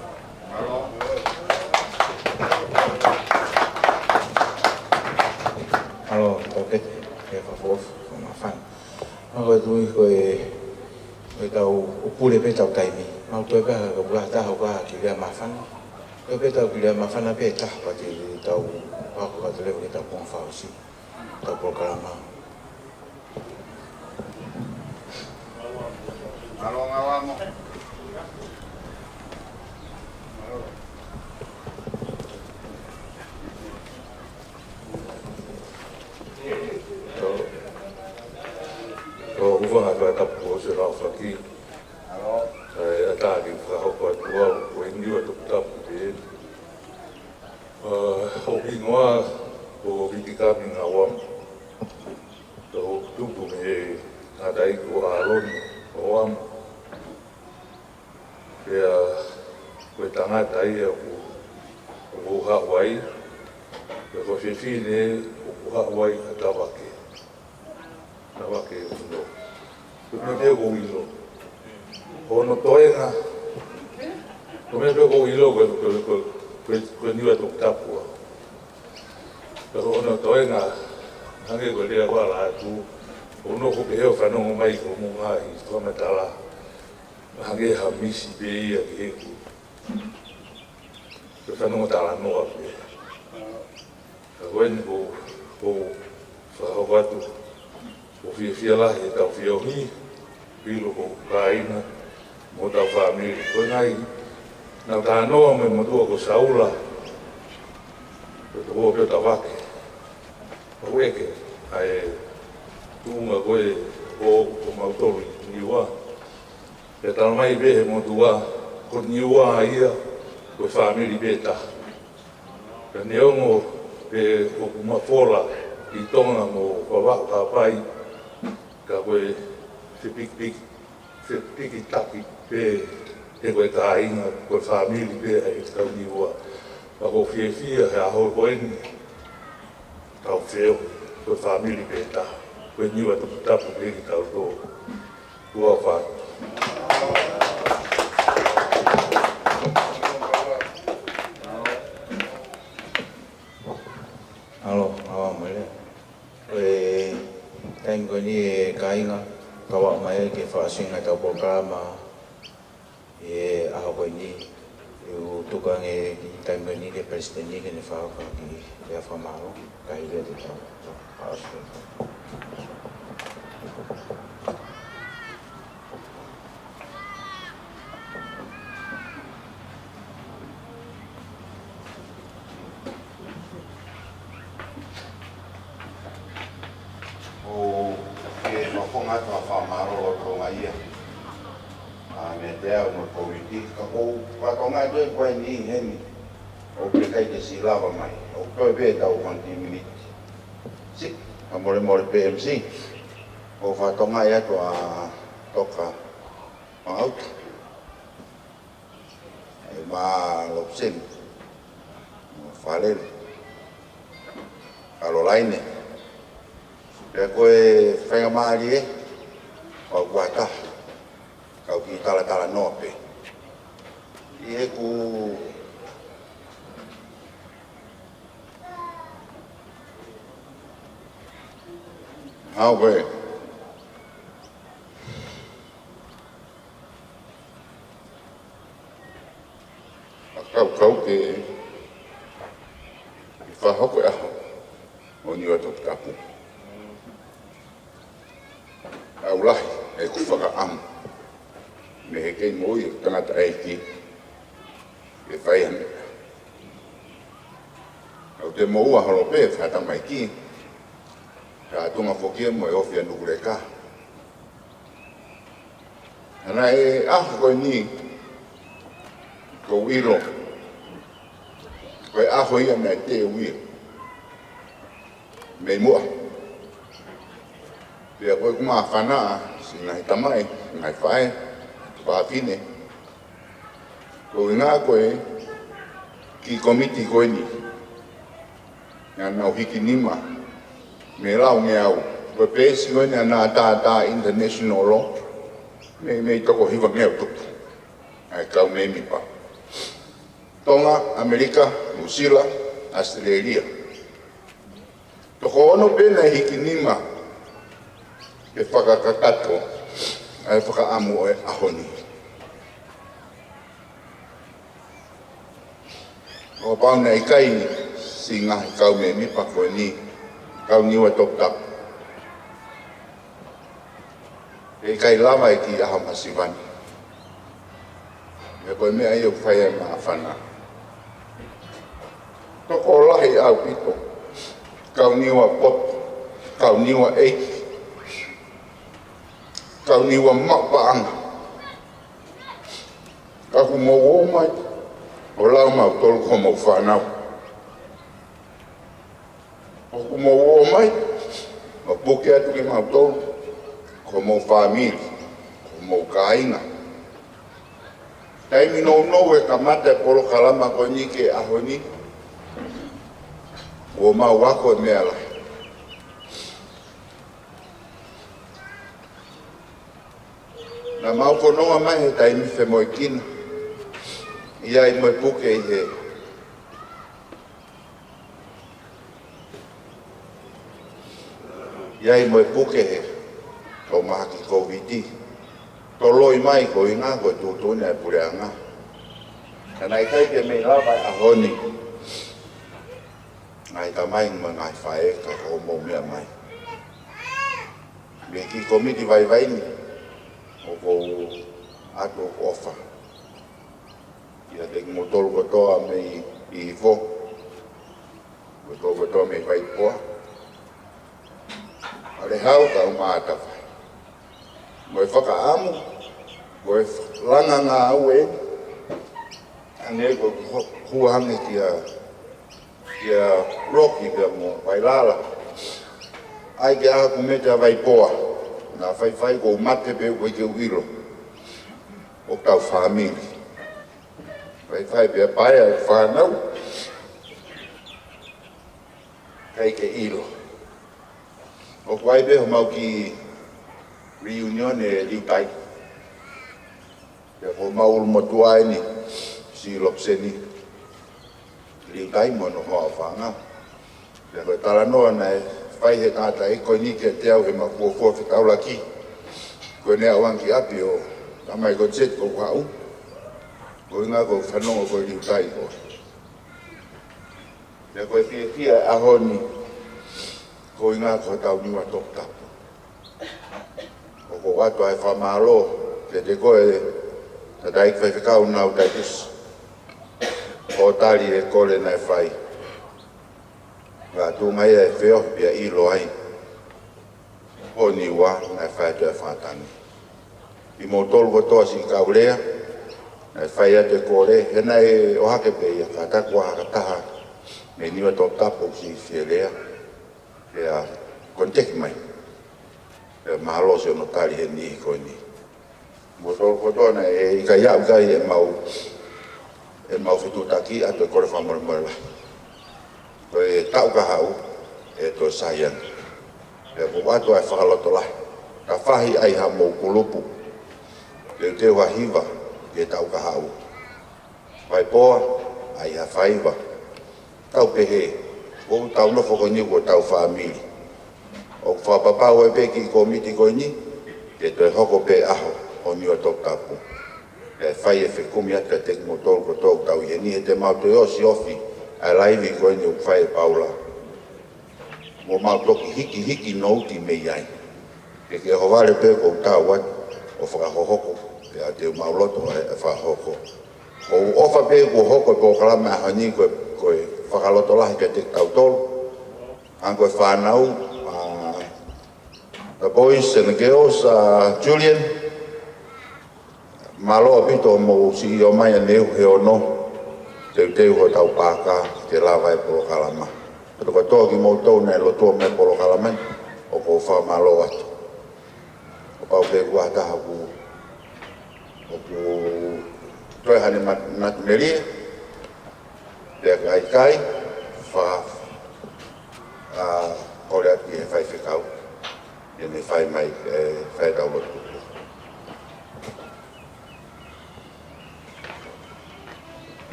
Mālō, tau kete, ke fakafoʻou, māfana. Mau ko e tui ko e, ko e tau ʻo pule pē tau taimi. Mau toe pē ha ka pula taha ʻo ka ki lea māfana. Toe pē tau ki lea māfana pē taha pea te tau ako ka te leo ke tau konga fakaʻosi. Tau polokalama. Mālō ngā wamo. Tau, tau ʻofa ngā fakatapu ʻo se rau faki. ʻAi, ʻatā ke fakahoko atu au, ko e niua Toputapu pē. ʻA, hoku hingoa ko Vitikami Ngawam. Tau tupu mei he ngataʻi ko ʻAloni Ngawam. Pea ko e tangata ia ʻoku, ʻoku ou haʻu ai, pea ko e fefine ʻoku ou haʻu ai ʻa Tavake. Tavake Uno. Ko e meʻa pē ʻoku ou ʻilo. Ko hono toenga. Ko e meʻa pē ʻoku ou ʻilo ko, ko, ko, ko, ko e niua Toputapu au. Pea ko hono toenga, hangē ko e lea ʻoku ala atu, ʻoku ou nofo pē ʻo fanongo mai ki hoʻomou ngaahi fakamatala. Hangē ha misi pē ia ki heʻeku. Ke fanongo talanoa pē. Ka ko eni ʻoku, ʻoku ou fakahoko atu, ʻoku ou fiefia lahi he tau feohi, ʻilo ko e kāinga, mo hotau fāmili. Ko e ngaahi, naʻa ku talanoa mo e motuʻa ko Saula, ko e tokoua pē ʻo Tavake. ʻOku ʻeke, ʻa e tuʻunga ko ē ʻoku, ʻoku mautolu ʻi Niua. Pea talamai pē he motuʻa, ko Niua ia, ko e fāmili pē taha. Pea neongo pē ʻoku mafola ʻi Tonga mo Vavaʻu, Haʻapai, ka ko e fepikipiki, fepikitaki pē he ko e kāinga, ko e fāmili pē ʻa e kau Niua. Pea ʻoku ou fiefia he ʻaho ko eni, tau feohi, ko e fāmili pē taha, ko e niua Toputapu pē kitautolu. Kuo pau. ʻAlo, ʻaua mo e lea. Ko e taimi ko Ni e kāinga, kau mai ke fakaʻosinga ʻetau polokalama he ʻaho ko eni, ʻe u tuku ange e taimi ni ki he palesiteni ke ne fakahoko e kiʻi lea fakamālō, kae hili atu ʻetau fakaʻosi. ʻOku ou fakaʻamu atu ʻa e fakamālō ʻo Tonga ia. ʻA e meʻa te au mo e kōmiti, ka ʻoku ou fakatokangaʻi atu ʻe koe ni heni. ʻOku ʻikai ke siʻi lava mai. ʻOku toe pē ʻetau fanga kiʻi miniti. Siʻi, ka molemole pē M C. ʻOku ou fakatokangaʻi atu ʻa Toka Mangauta. ʻE ma Lopseni, ma Falele, Kalolaine. Pea ko e faingamālie, ʻoku ou ʻatā, kau kiʻi talatalanoa pē. ʻI heʻeku hau pē. ʻA kau kau ke, ke fakahoko e ʻaho ʻo Niua Toputapu. ʻOku lahi ʻeku fakaʻamu mei he kei moʻui ʻo e tangataʻeiki ke fai ha meʻa. ʻOku te moʻua holo pē fakatamaiki, ka tuʻunga foki ia mo e ofi ʻa Nukuleka. Ka naʻe ʻaho ko eni, ʻoku ou ʻilo, ko e ʻaho ia naʻe teu ia mei muʻa. Pea ko ʻeku māfana, siʻi ngaahi tamai, ngaahi faʻē, fafine, ko e ʻuhinga ko e kiʻi kōmiti ko eni, naʻa nau hiki nima mei he laungeau. Ko e peesi ko eni ʻa e Natātā International Law, mei, mei toko hivangeau tupu ʻa e kau mēmipa. Tonga, ʻAmelika, Nuʻusila, ʻAositelēlia. Toko ono pē naʻe hiki nima ke fakakakato ʻa e fakaʻamu ʻo e ʻaho ni. ʻO kapau naʻe ʻikai siʻi ngaahi kau mēmipa ko eni, kau Niua Toputapu, ʻe ʻikai lava e kiʻi ʻaho masiva ni. Pea ko e meʻa ia ʻoku fai ai e māfana. Tokolahi ʻaupito kau Niua poto, kau Niua ʻeiki, kau Niua maʻu paʻanga. Ka ʻoku mou ō mai ʻo lau mautolu ko homou fānau. ʻOku mou ō mai ʻo puke atu kimautolu ko homou fāmili, ko homou kāinga. Taimi nounou e kamata e polokalama ko eni ki he ʻaho ni, kuo mau ako e meʻa lahi. Naʻa mau fononga mai he taimi femoʻuekina, ʻi ai mo e puke ʻi he, ʻi ai mo e puke he toʻu mahaki Kōviti. Toloi mai ko e ʻuhinga ko e tuʻutuʻuni ʻa e puleʻanga. Ka naʻe ʻikai ke mei lava e ʻaho ni, ngaahi tamai mo e ngaahi faʻē, ka ko hoʻomou meʻa mai. Mei he kiʻi kōmiti vaivai ni, ʻoku ou ʻoatu ʻofa kiate kimoutolu kotoa mei Hihifo, kimoutolu kotoa mei Vaipoa, Falehau, kau Matavai. Mo e fakaʻamu, mo e langa ngāue, ʻa eni ko e ho-, hua ange kia, kia Loki pea mo Vailala. ʻAi ke ʻaku mete ʻa Vaipoa, naʻa faifai ʻoku ou mate pē ʻoku ʻikai ke u ʻilo ʻoku tau fāmili. Faifai pea paea e fānau, ʻikai ke ʻilo. ʻOku ʻi ai pē homau kiʻi reunion ʻi Liutai. Pea ko homau ʻulumotuʻa eni, siʻi Lopseni, Liutai mo hono hoa ʻo fānau. Pea ko e talanoa naʻe Fai he tangataʻeiki ko eni kiate au heʻema fuofua fetaulaki. Ko ʻene aʻu ange ki ʻapi ʻo talamai ko e jet ʻoku haʻu. Ko e ʻuhinga ʻoku ou fanongo ko e liʻutai ko ē. Pea ko e fiefia ʻo e ʻaho ni, ko e ʻuhinga ko hotau Niua Toputapu. ʻOku ou ʻoatu ʻa e fakamālō kiate koe, tangataʻeiki faifekau Nau Taitusi, hoʻo tali e kole naʻe fai. Ka tuʻunga ia ʻe feohi pea ʻilo ai. Ko Niua naʻe fai atu e fakatangi. Kimoutolu kotoa siʻi kau lea, naʻe fai atu e kole, he naʻe ʻohake pē ia, kātaki ʻoku ʻi ai ha taha mei Niua Toputapu ʻoku siʻi fie lea. Pea koniteki mai. Pea mālō siʻono tali he niʻihi ko eni. Kimoutolu kotoa naʻe ʻikai aʻu ki ai ʻemau, ʻemau fetuʻutaki atu e kole fakamolemole lahi. Ko e taʻu ka haʻu ʻe toe sai ange. Pea ʻoku ou ʻoatu ʻa e fakalotolahi. Tafahi ai hamou kulupu. Teuteu ha hiva ki he taʻu ka haʻu. Fai poa, ʻai ha faiva. Tau pehē, ʻoku tau nofo ko eni ko hotau fāmili. ʻOku fakapapau ai pē kiʻi kōmiti ko eni, ke toe hoko pē ʻaho ʻo Niua Toputapu. ʻE fai e fekumi atu kiate kimoutolu kotoa ʻoku tau ʻi heni he te mau toe ʻosi ofi ʻa e laivi ko eni ʻoku fai ʻe Paula. Mo mau toki hikihiki nouti mei ai. Ke ke ʻohovale pē ʻoku ou tau atu ʻo fakahohoko, pea te u mau loto ʻa e fakahoko. ʻOku ou ʻofa pē kuo hoko e polokalama ʻaho ni ko e, ko e fakalotolahi kiate kitautolu. Hangē ko e fānau, ʻa, the boys and the girls, ʻa, Julian. Mālō ʻaupito hoʻomou siʻi ō mai ʻaneuhu he ono, teuteu hotau paaka, ke lava e polokalama. Kotoa kimoutolu naʻe lotua mai e polokalama ni, ʻoku ou fakamālō atu. Kapau pē ʻoku ʻi ai ha taha ʻoku, ʻoku toe haʻane mat-, matamelie, pea ka ʻikai, fa-, ʻa, kole atu ki he faifekau, ke ne fai mai, ʻe, fai ʻetau lotu.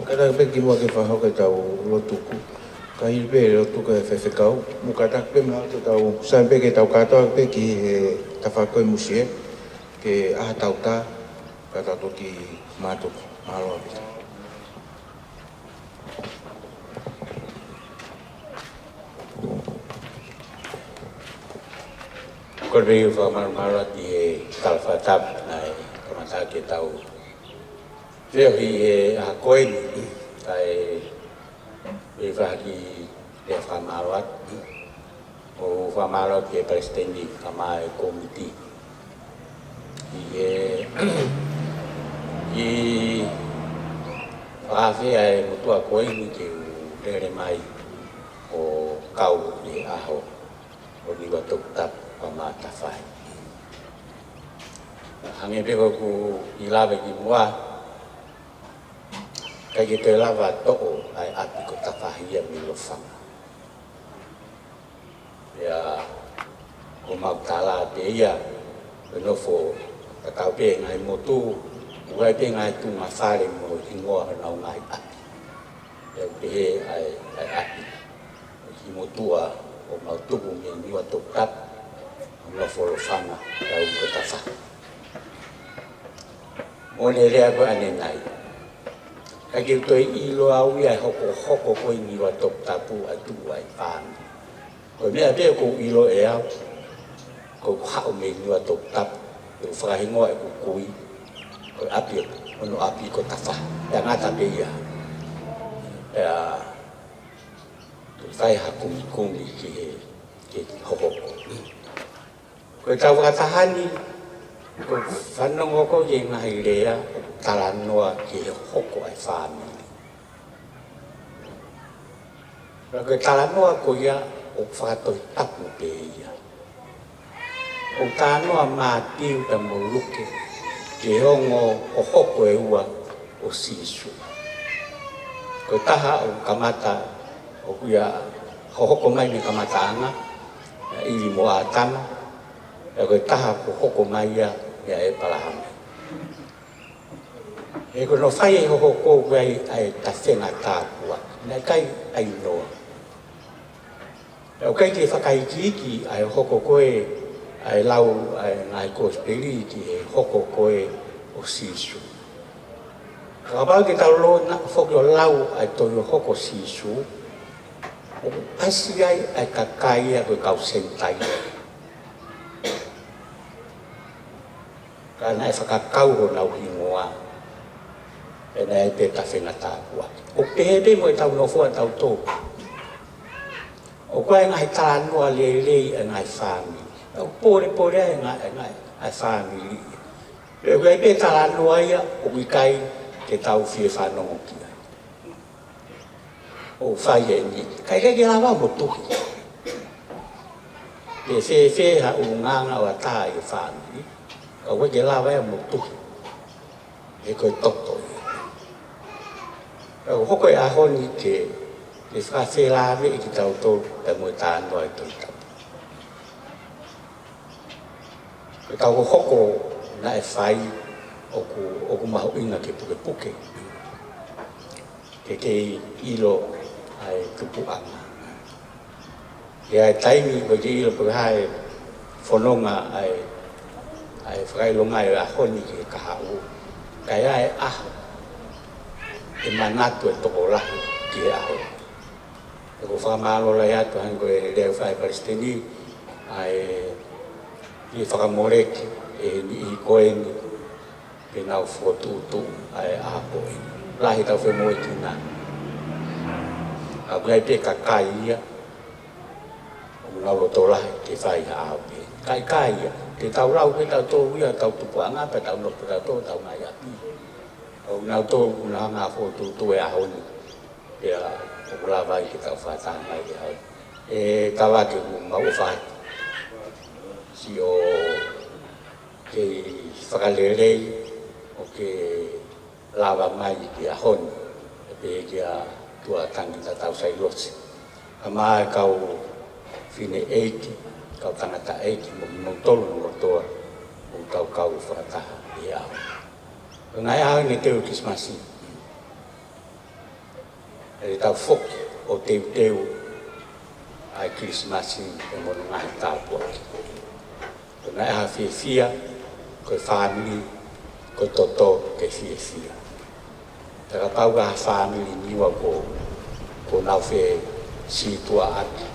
Kātaki pē kimuʻa ke fakahoko ʻetau lotu tuku. Ka hili pē lotu tuku ʻa e faifekau, mou kātaki pē maʻu ʻetau, sai pē ke tau kātoa pē ki he tafaʻaki ko ē musie, ke ʻā hotau tā, ka tau toki mātuku. Mālō ʻaupito. Kole pē ke u fakamalumalu atu he tala fakatapu naʻe kamata ke tau feohi he ʻaho ko eni, kae pehē ki he fakamālō atu. ʻOku ou fakamālō ki he palesiteni kae ʻumaʻā e kōmiti. ʻI he, ʻi he fakafeʻao e motuʻa ko eni ke u lele mai ʻo kau ʻi he ʻaho ʻo Niua Toputapu kae ʻumaʻā Tafahi. Hangē pē ko ʻeku ʻi lave kimuʻa, ʻikai ke toe lava toʻo ʻa e ʻapi ko Tafahi ia mei Lofanga. Pea ko ʻemau tala pē ia, ko e nofo tatau pē ngaahi motu, ʻoku ʻi ai pē ngaahi tuʻunga fale mo e hingoa honau ngaahi ʻapi. Pea ʻoku pehē ʻa e, ʻa e ʻapi ʻo e kiʻi motuʻa ʻoku mau tuku mei Niua Toputapu, ʻo nofo Lofanga, ʻa ia ko Tafahi. Mo ʻene lea ko ē ʻanenai. ʻIkai ke u toe ʻilo au ia ʻe hokohoko ko ē ʻi Niua Toputapu ʻa e tuʻu ʻa e fāmili. Ko e meʻa pē ʻoku ou ʻilo ʻe au, ko ʻeku haʻu mei Niua Toputapu, ʻeku fakahingoa ʻeku kui, ko e ʻapi, hono ʻapi ko Tafahi, pea ngata pē ia. Pea, ʻoku fai ha kumikumi ki he, ki he hohoko. Ko ʻetau fakataha ni, ʻoku fanongo ko ē ki he ngaahi lea, ʻoku talanoa ki he hoko ʻa e fāmili. Ka ko e talanoa ko ia, ʻoku fakatohitapu pē ia. ʻOku talanoa Mātiu pea mo Luke, ki he ongo hohoko ʻe ua ʻo Sīsū. Ko e taha ʻoku kamata, ʻoku ia hohoko mai mei he kamataʻanga, ʻa ʻIvi mo ʻĀtama, pea ko e taha ʻoku hoko mai ia ʻia ʻĒpalahame. He ko hono fai e hohoko ʻoku ʻi ai ʻa e tafenga tāpuaki. Naʻe ʻikai ʻai noa. ʻOku ʻikai ke fakaikiiki ʻa e hoko ko ē, ʻa e lau ʻa e ngaahi kosipeli ki he hoko ko ē ʻo Sīsū. Kapau te tau lōngoaʻa foki ʻo lau ʻa e tohi ʻo e hoko ʻo Sīsū, ʻoku ʻasi ai ʻa e kakai ia ko e kau Senitaile. Ka naʻe fakakau honau hingoa, pea naʻe pē tafe ngata aku ai. ʻOku pehē pē mo ʻetau nofo ʻatautolu. ʻOku ʻi ai e ngaahi talanoa lelei ʻa e ngaahi fāmili. ʻOku pōlepole ai e ngaahi, e ngaahi, ʻa e fāmili. Pea ʻoku ʻi ai pē talanoa ia ʻoku ʻikai ke tau fie fanongo ki ai. ʻOku fai eni, ka ʻikai ke lava mo tuhi. Pe fēfē ha ʻulungaanga ʻoku ʻatā ʻi he fāmili, ka ʻoku ʻikai ke lava ia mo tuhi. He ko e toto ia. Ka ʻoku hoko e ʻaho ni ke, ke fakafelāveʻi kitautolu pea mo e talanoa ʻi he Tohi Tapu. Ko ʻetau hoko naʻe fai ʻoku, ʻoku mahuʻinga ke pukepuke. Ke kei ʻilo ʻa e tupuʻanga. ʻI he taimi ko ē ke ʻilo pe ko e hā e fononga ʻa e, ʻa e fakaʻilonga ʻo e ʻaho ni ki he kahaʻu. Ka ʻi ai e ʻaho, ʻe manatu e tokolahi ki he ʻaho. ʻOku ou fakamālō lahi atu hangē ko e lea ʻa e Palesiteni, ʻa e, ʻi he fakamoleki ʻe he niʻihi ko eni, ke nau fokotuʻutuʻu ʻa e ʻaho ko eni. Lahi ʻetau femoʻuekina. Ka ʻoku ʻi ai pē kakai ia, ʻoku nau loto lahi ke fai ha ʻaho pē. Ka ʻikai ia, te tau lau pē tautolu ia, tau tupuʻanga pē tau nofo tautolu, tau ngaahi ʻapi. ʻOku nau tō, ʻoku nau hanga fokotuʻutuʻu e ʻaho ni. Pea ʻoku lava ai ke tau fakataha mai ki ai. ʻE tala ke u mau ʻofa atu. Siʻo kei fakalelei ʻo ke lava mai ki he ʻaho ni. ʻE pehē kia Tuʻa Tangita Tausailosi. Kae ʻumaʻā e kau fineʻeiki, kau tangataʻeiki, mo kimoutolu mo kotoa, ʻoku tau kau fakataha ʻi he ʻaho. Ko e ngaahi ʻaho ni ʻe teu Kilisimasi. ʻE tau foki ʻo teuteu ʻa e Kilisimasi ʻi hono ngaahi tāpuaki. Ko e ngaahi ʻaho fiefia, ko e fāmili, ko e toto ke fiefia. Ka kapau ko ha fāmili Niua ʻoku, ʻoku nau fesītuʻaʻaki,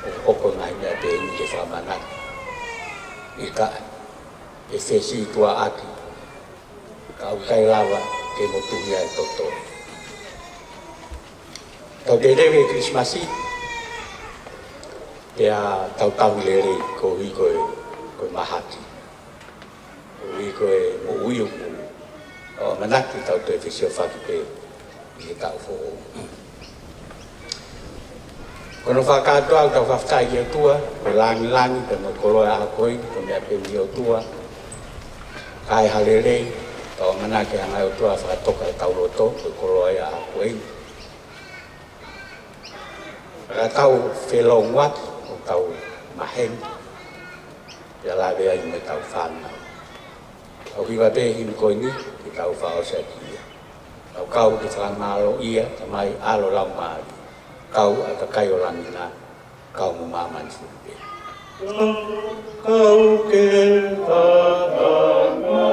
ʻoku hoko e ngaahi meʻa pehē ni ke fakamanatu. ʻIkai, ʻe fesītuʻaʻaki, ka ʻoku ʻikai lava ke motuhia e toto. Tau te leve Kilisimasi, pea tau tauhi lelei koeʻuhi ko e, ko e mahaki. Koeʻuhi ko e moʻui ʻoku, ʻo ʻamanaki tau toe fesiofaki pē ʻi he taʻu foʻou. Ko hono fakakātoa ʻoku tau fakafetaʻi ki he ʻOtua, ko e lāngilangi, pea mo e koloa ʻo e ʻaho ko eni, ko e meʻa pē mei he ʻOtua. Ka ʻi ha lelei, tau ʻamanaki ʻe hanga ʻe he ʻOtua ʻo fakatoka ʻetau loto, ko e koloa ia ʻo e ʻaho ko eni. Ka tau felōngoaki, ʻo tau maheni, pea lave ai mo ʻetau fānau. ʻOku hiva pē himi ko eni, ke tau fakaʻosi ʻaki ia. Tau kau ki he fakamālō ia, Tamai, ʻAlo, Laumālie. Kau ʻa e kakai ʻo langi na, kau mo māmani foki pē. Kau ke fakamālō.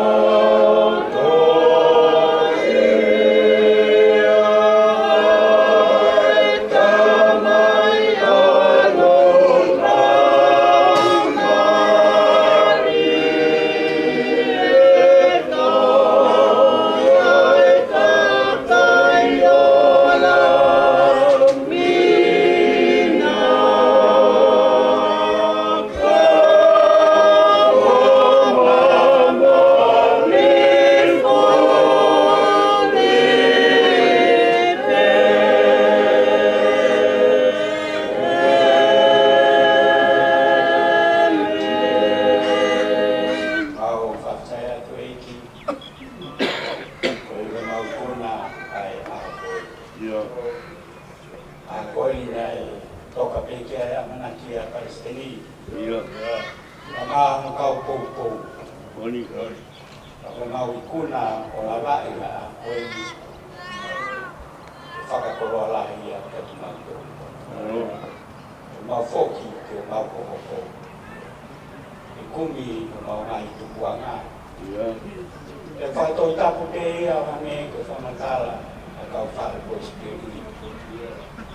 Mau fakafetaʻi atu ʻEiki, koeʻuhi ko ʻemau ikuna ʻa e ʻaho ko eni. ʻIo. ʻAho ko eni naʻe toka pē ki ai e ʻamanaki ʻa e Palesiteni. ʻIo. Kae ʻumaʻā hono kau poupou. Moʻoni, moʻoni. Ka ko ʻemau ikuna ʻo lavaʻi ʻa e ʻaho ko eni, fakakoloa lahi ia kiate kimautolu. ʻIo. Mau foki ke mau hokohoko ʻi he kumi ʻo mau ngaahi tupuʻanga. ʻIo. ʻE fakatoʻitapu pē ia ʻo hangē ko e fakamatala ʻa e kau fale Pilisikeli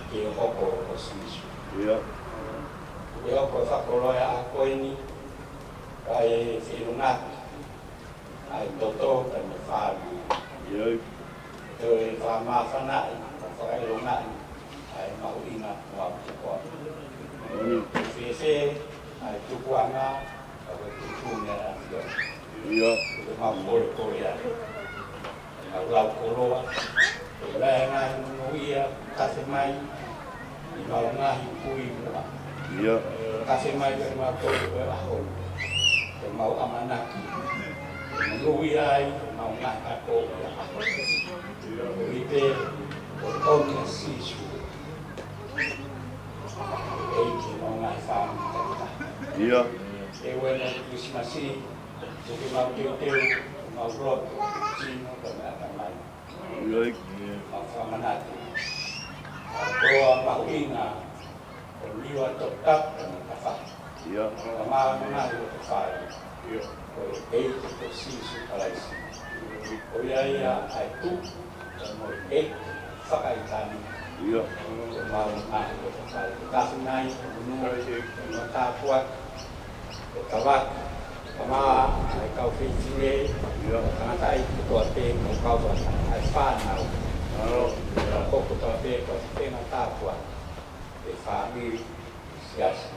ki he hoko ʻo Sīsū. ʻIo. ʻE hoko e fakakoloa ʻa e ʻaho ko eni, kae feʻilongaki ʻa e toto pea mo e fāmili. ʻIo. Toe fakamāfanaʻi, fakaʻilongaʻi ʻa e mahuʻinga ʻo e ʻaho ko eni. ʻIo. Fēfē ʻa e tupuʻanga, ʻa e tupu mea ʻa e ʻAfiona. ʻIo. Ko e mau polepole ai. Mau lau koloa, ʻo e ngaahi monūʻia, tafe mai, ʻi he mau ngaahi kui muʻa. ʻIo. Tafe mai ke mau tolu ko e ʻaho ni. Ke mau ʻamanaki. Monūʻia ai, mau ngaahi ako ia. ʻIo. ʻI he pē, ʻo ʻomi ʻa Sīsū. ʻEiki ʻo e ngaahi fāmili takitaha. ʻIo. ʻE uena Kilisimasi, ʻoku mau teuteu, mau lotu, sino, pea mo e ʻatamai. ʻIo. Mau fakamanatu ʻa e koloa mahuʻinga ʻo e niua toputapu mo e tafaʻaki. ʻIo. Ka mau ngaahi ʻo e fai. ʻIo. Ko e ʻEiki ko Sīsū Kalaisi. Ko ia ia ʻa e tuʻi, pea mo e ʻEiki fakaʻitāniti. ʻIo. Ko e mau ngaahi ʻo e fai. Ka finai, unu, pea mo e tāpuaki. ʻO tavaki, ka mau ʻa e kau fefine, ʻio, tangataʻeiki kotoa pē, mo e kau fānau, ʻa e fānau. ʻIo. Ko kotoa pē, ko e fefine tāpuaki, ʻa e fāmili, siasi,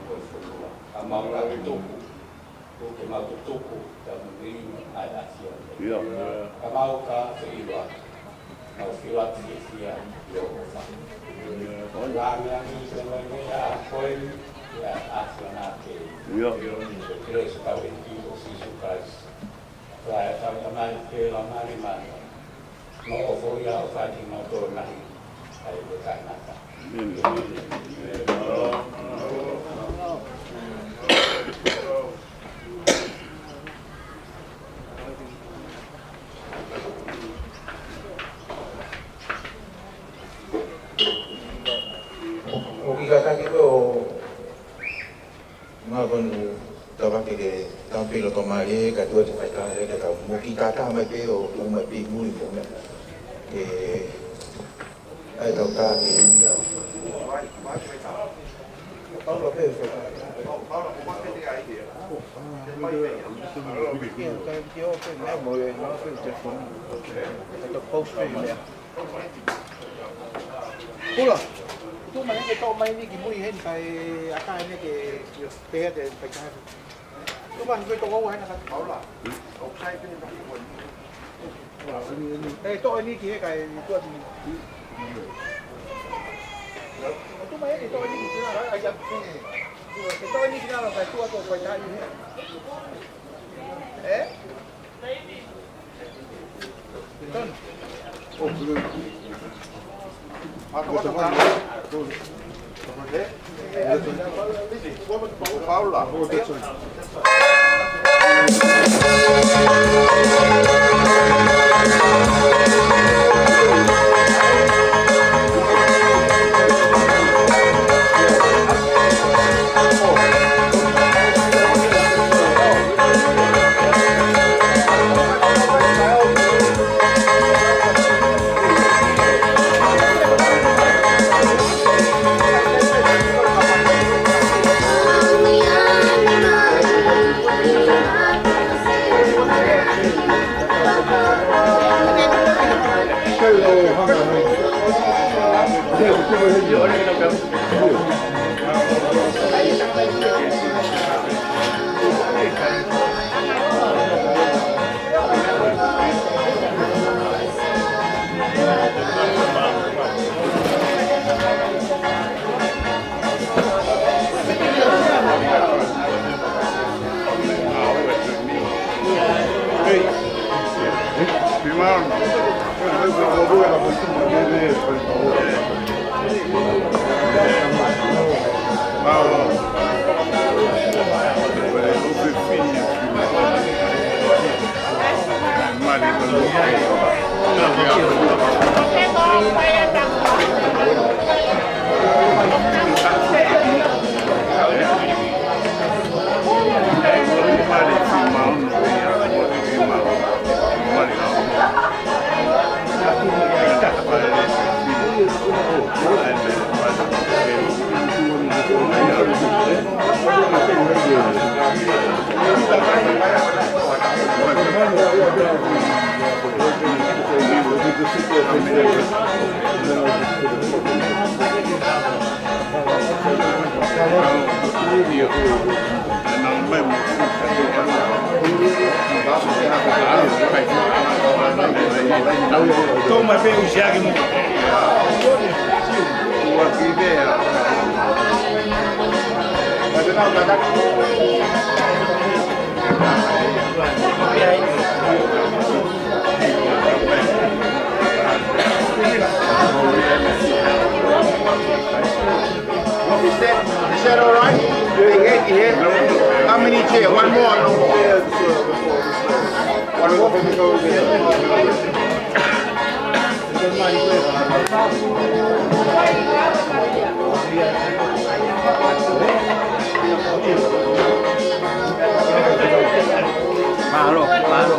mo e fonua. Ka mau ka tutuku, ʻoku ke mau tutuku, ka mau mili mo ʻa e ʻAfiona. ʻIo. Ka mau ka feʻiloaki. Mau fila fiefia ʻi ho ʻofa. ʻIo. Langilangi pē mo e meʻa ko eni, ʻia ʻAfiona pē. ʻIo. Ko e kelesi ʻa hotau ʻEiki ko Sīsū Kalaisi. Ko e ʻofa ʻa e Tamai pea mo e Laumālie Māʻoniʻoni. Mo ʻofa ia ʻo fai kimautolu ngaahi, ʻa e ʻikai ngata. ʻOku kātaki ko e ʻo ngā konu tavake ke tau pilo tō mālie, ka tuʻa te fai ka he ke tau mo ki kātā mai pē ʻo tau mai pē mui mo mea. ʻE, ʻai tau tā ke. Paula pē, pē. Paula, tuʻu mai heni ke toʻo mai ni ki mui heni kae ʻaka heni ke pehē te fai ka. Tuʻu mai heni ke toʻo ua hena ka. Paula, ʻoku sai pē na. ʻE toʻo ni ki he kae tuʻa ni. Tuʻu mai heni toʻo ni ki he kae ʻai ʻa pē. ʻE toʻo ni ki he kae tuʻa ko fai ka ni. ʻE? Paula. Toma pē usiaki mo. Is that, is that all right? Yeah, yeah, yeah. How many chair? One more. One more. Mahalo, mahalo.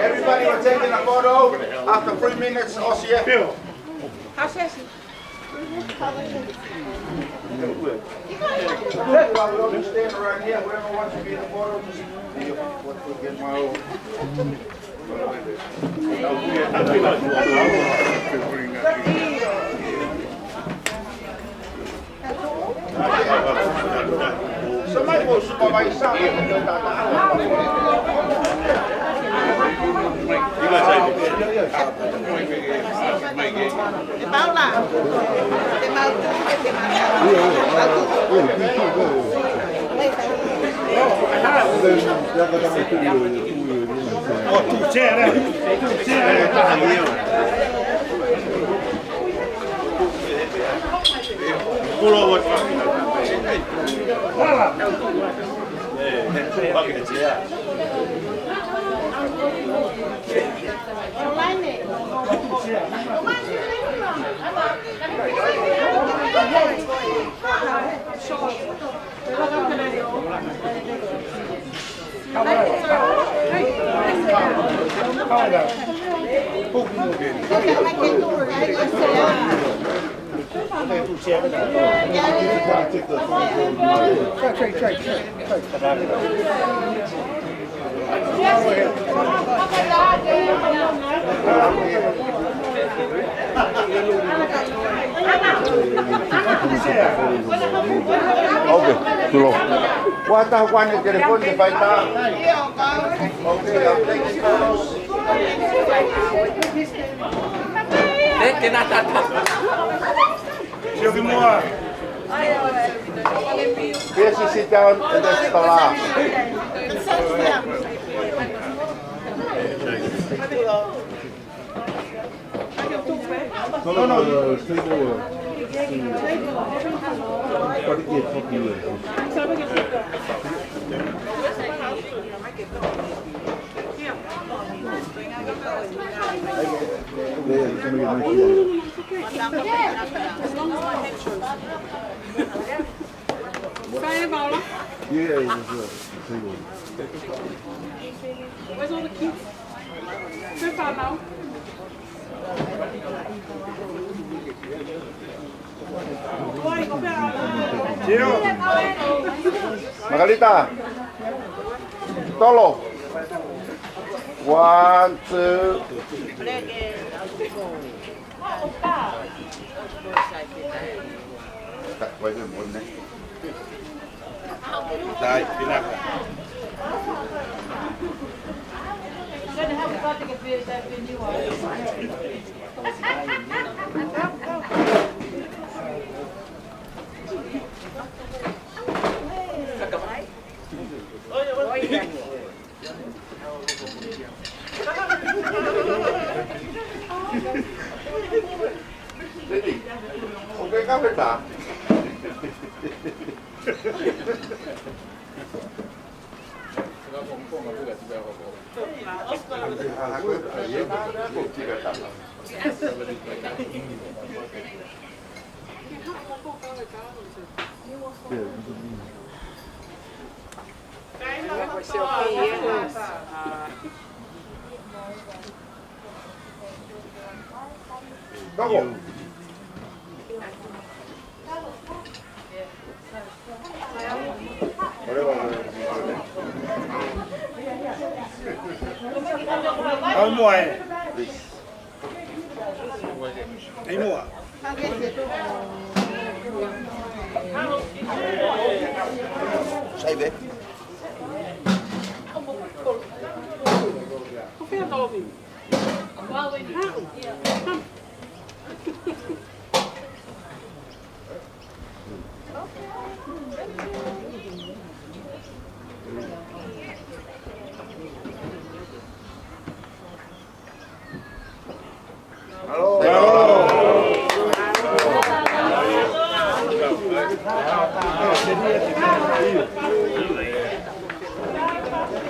Everybody will take in a photo after three minutes, O C F. Stand around here. Whoever wants to be in the photo, just get my own. Paula. Ok, tulou. Kuo tā kuo ne telefoni ke fai tā. Ok, thank you. Thank you, Natata. Sio ki muʻa. Yes, you sit down and that's the last. No, no, no, uh, stay there. Gotta get something there. Yeah, it's gonna be a nice one. Sorry, Paula. Yeah, it was, uh, the same one. Where's all the kids? So far now. Makalita. Tolo. One, two. Sai, pinaka. Au mua e. Ei mua. Sai ve.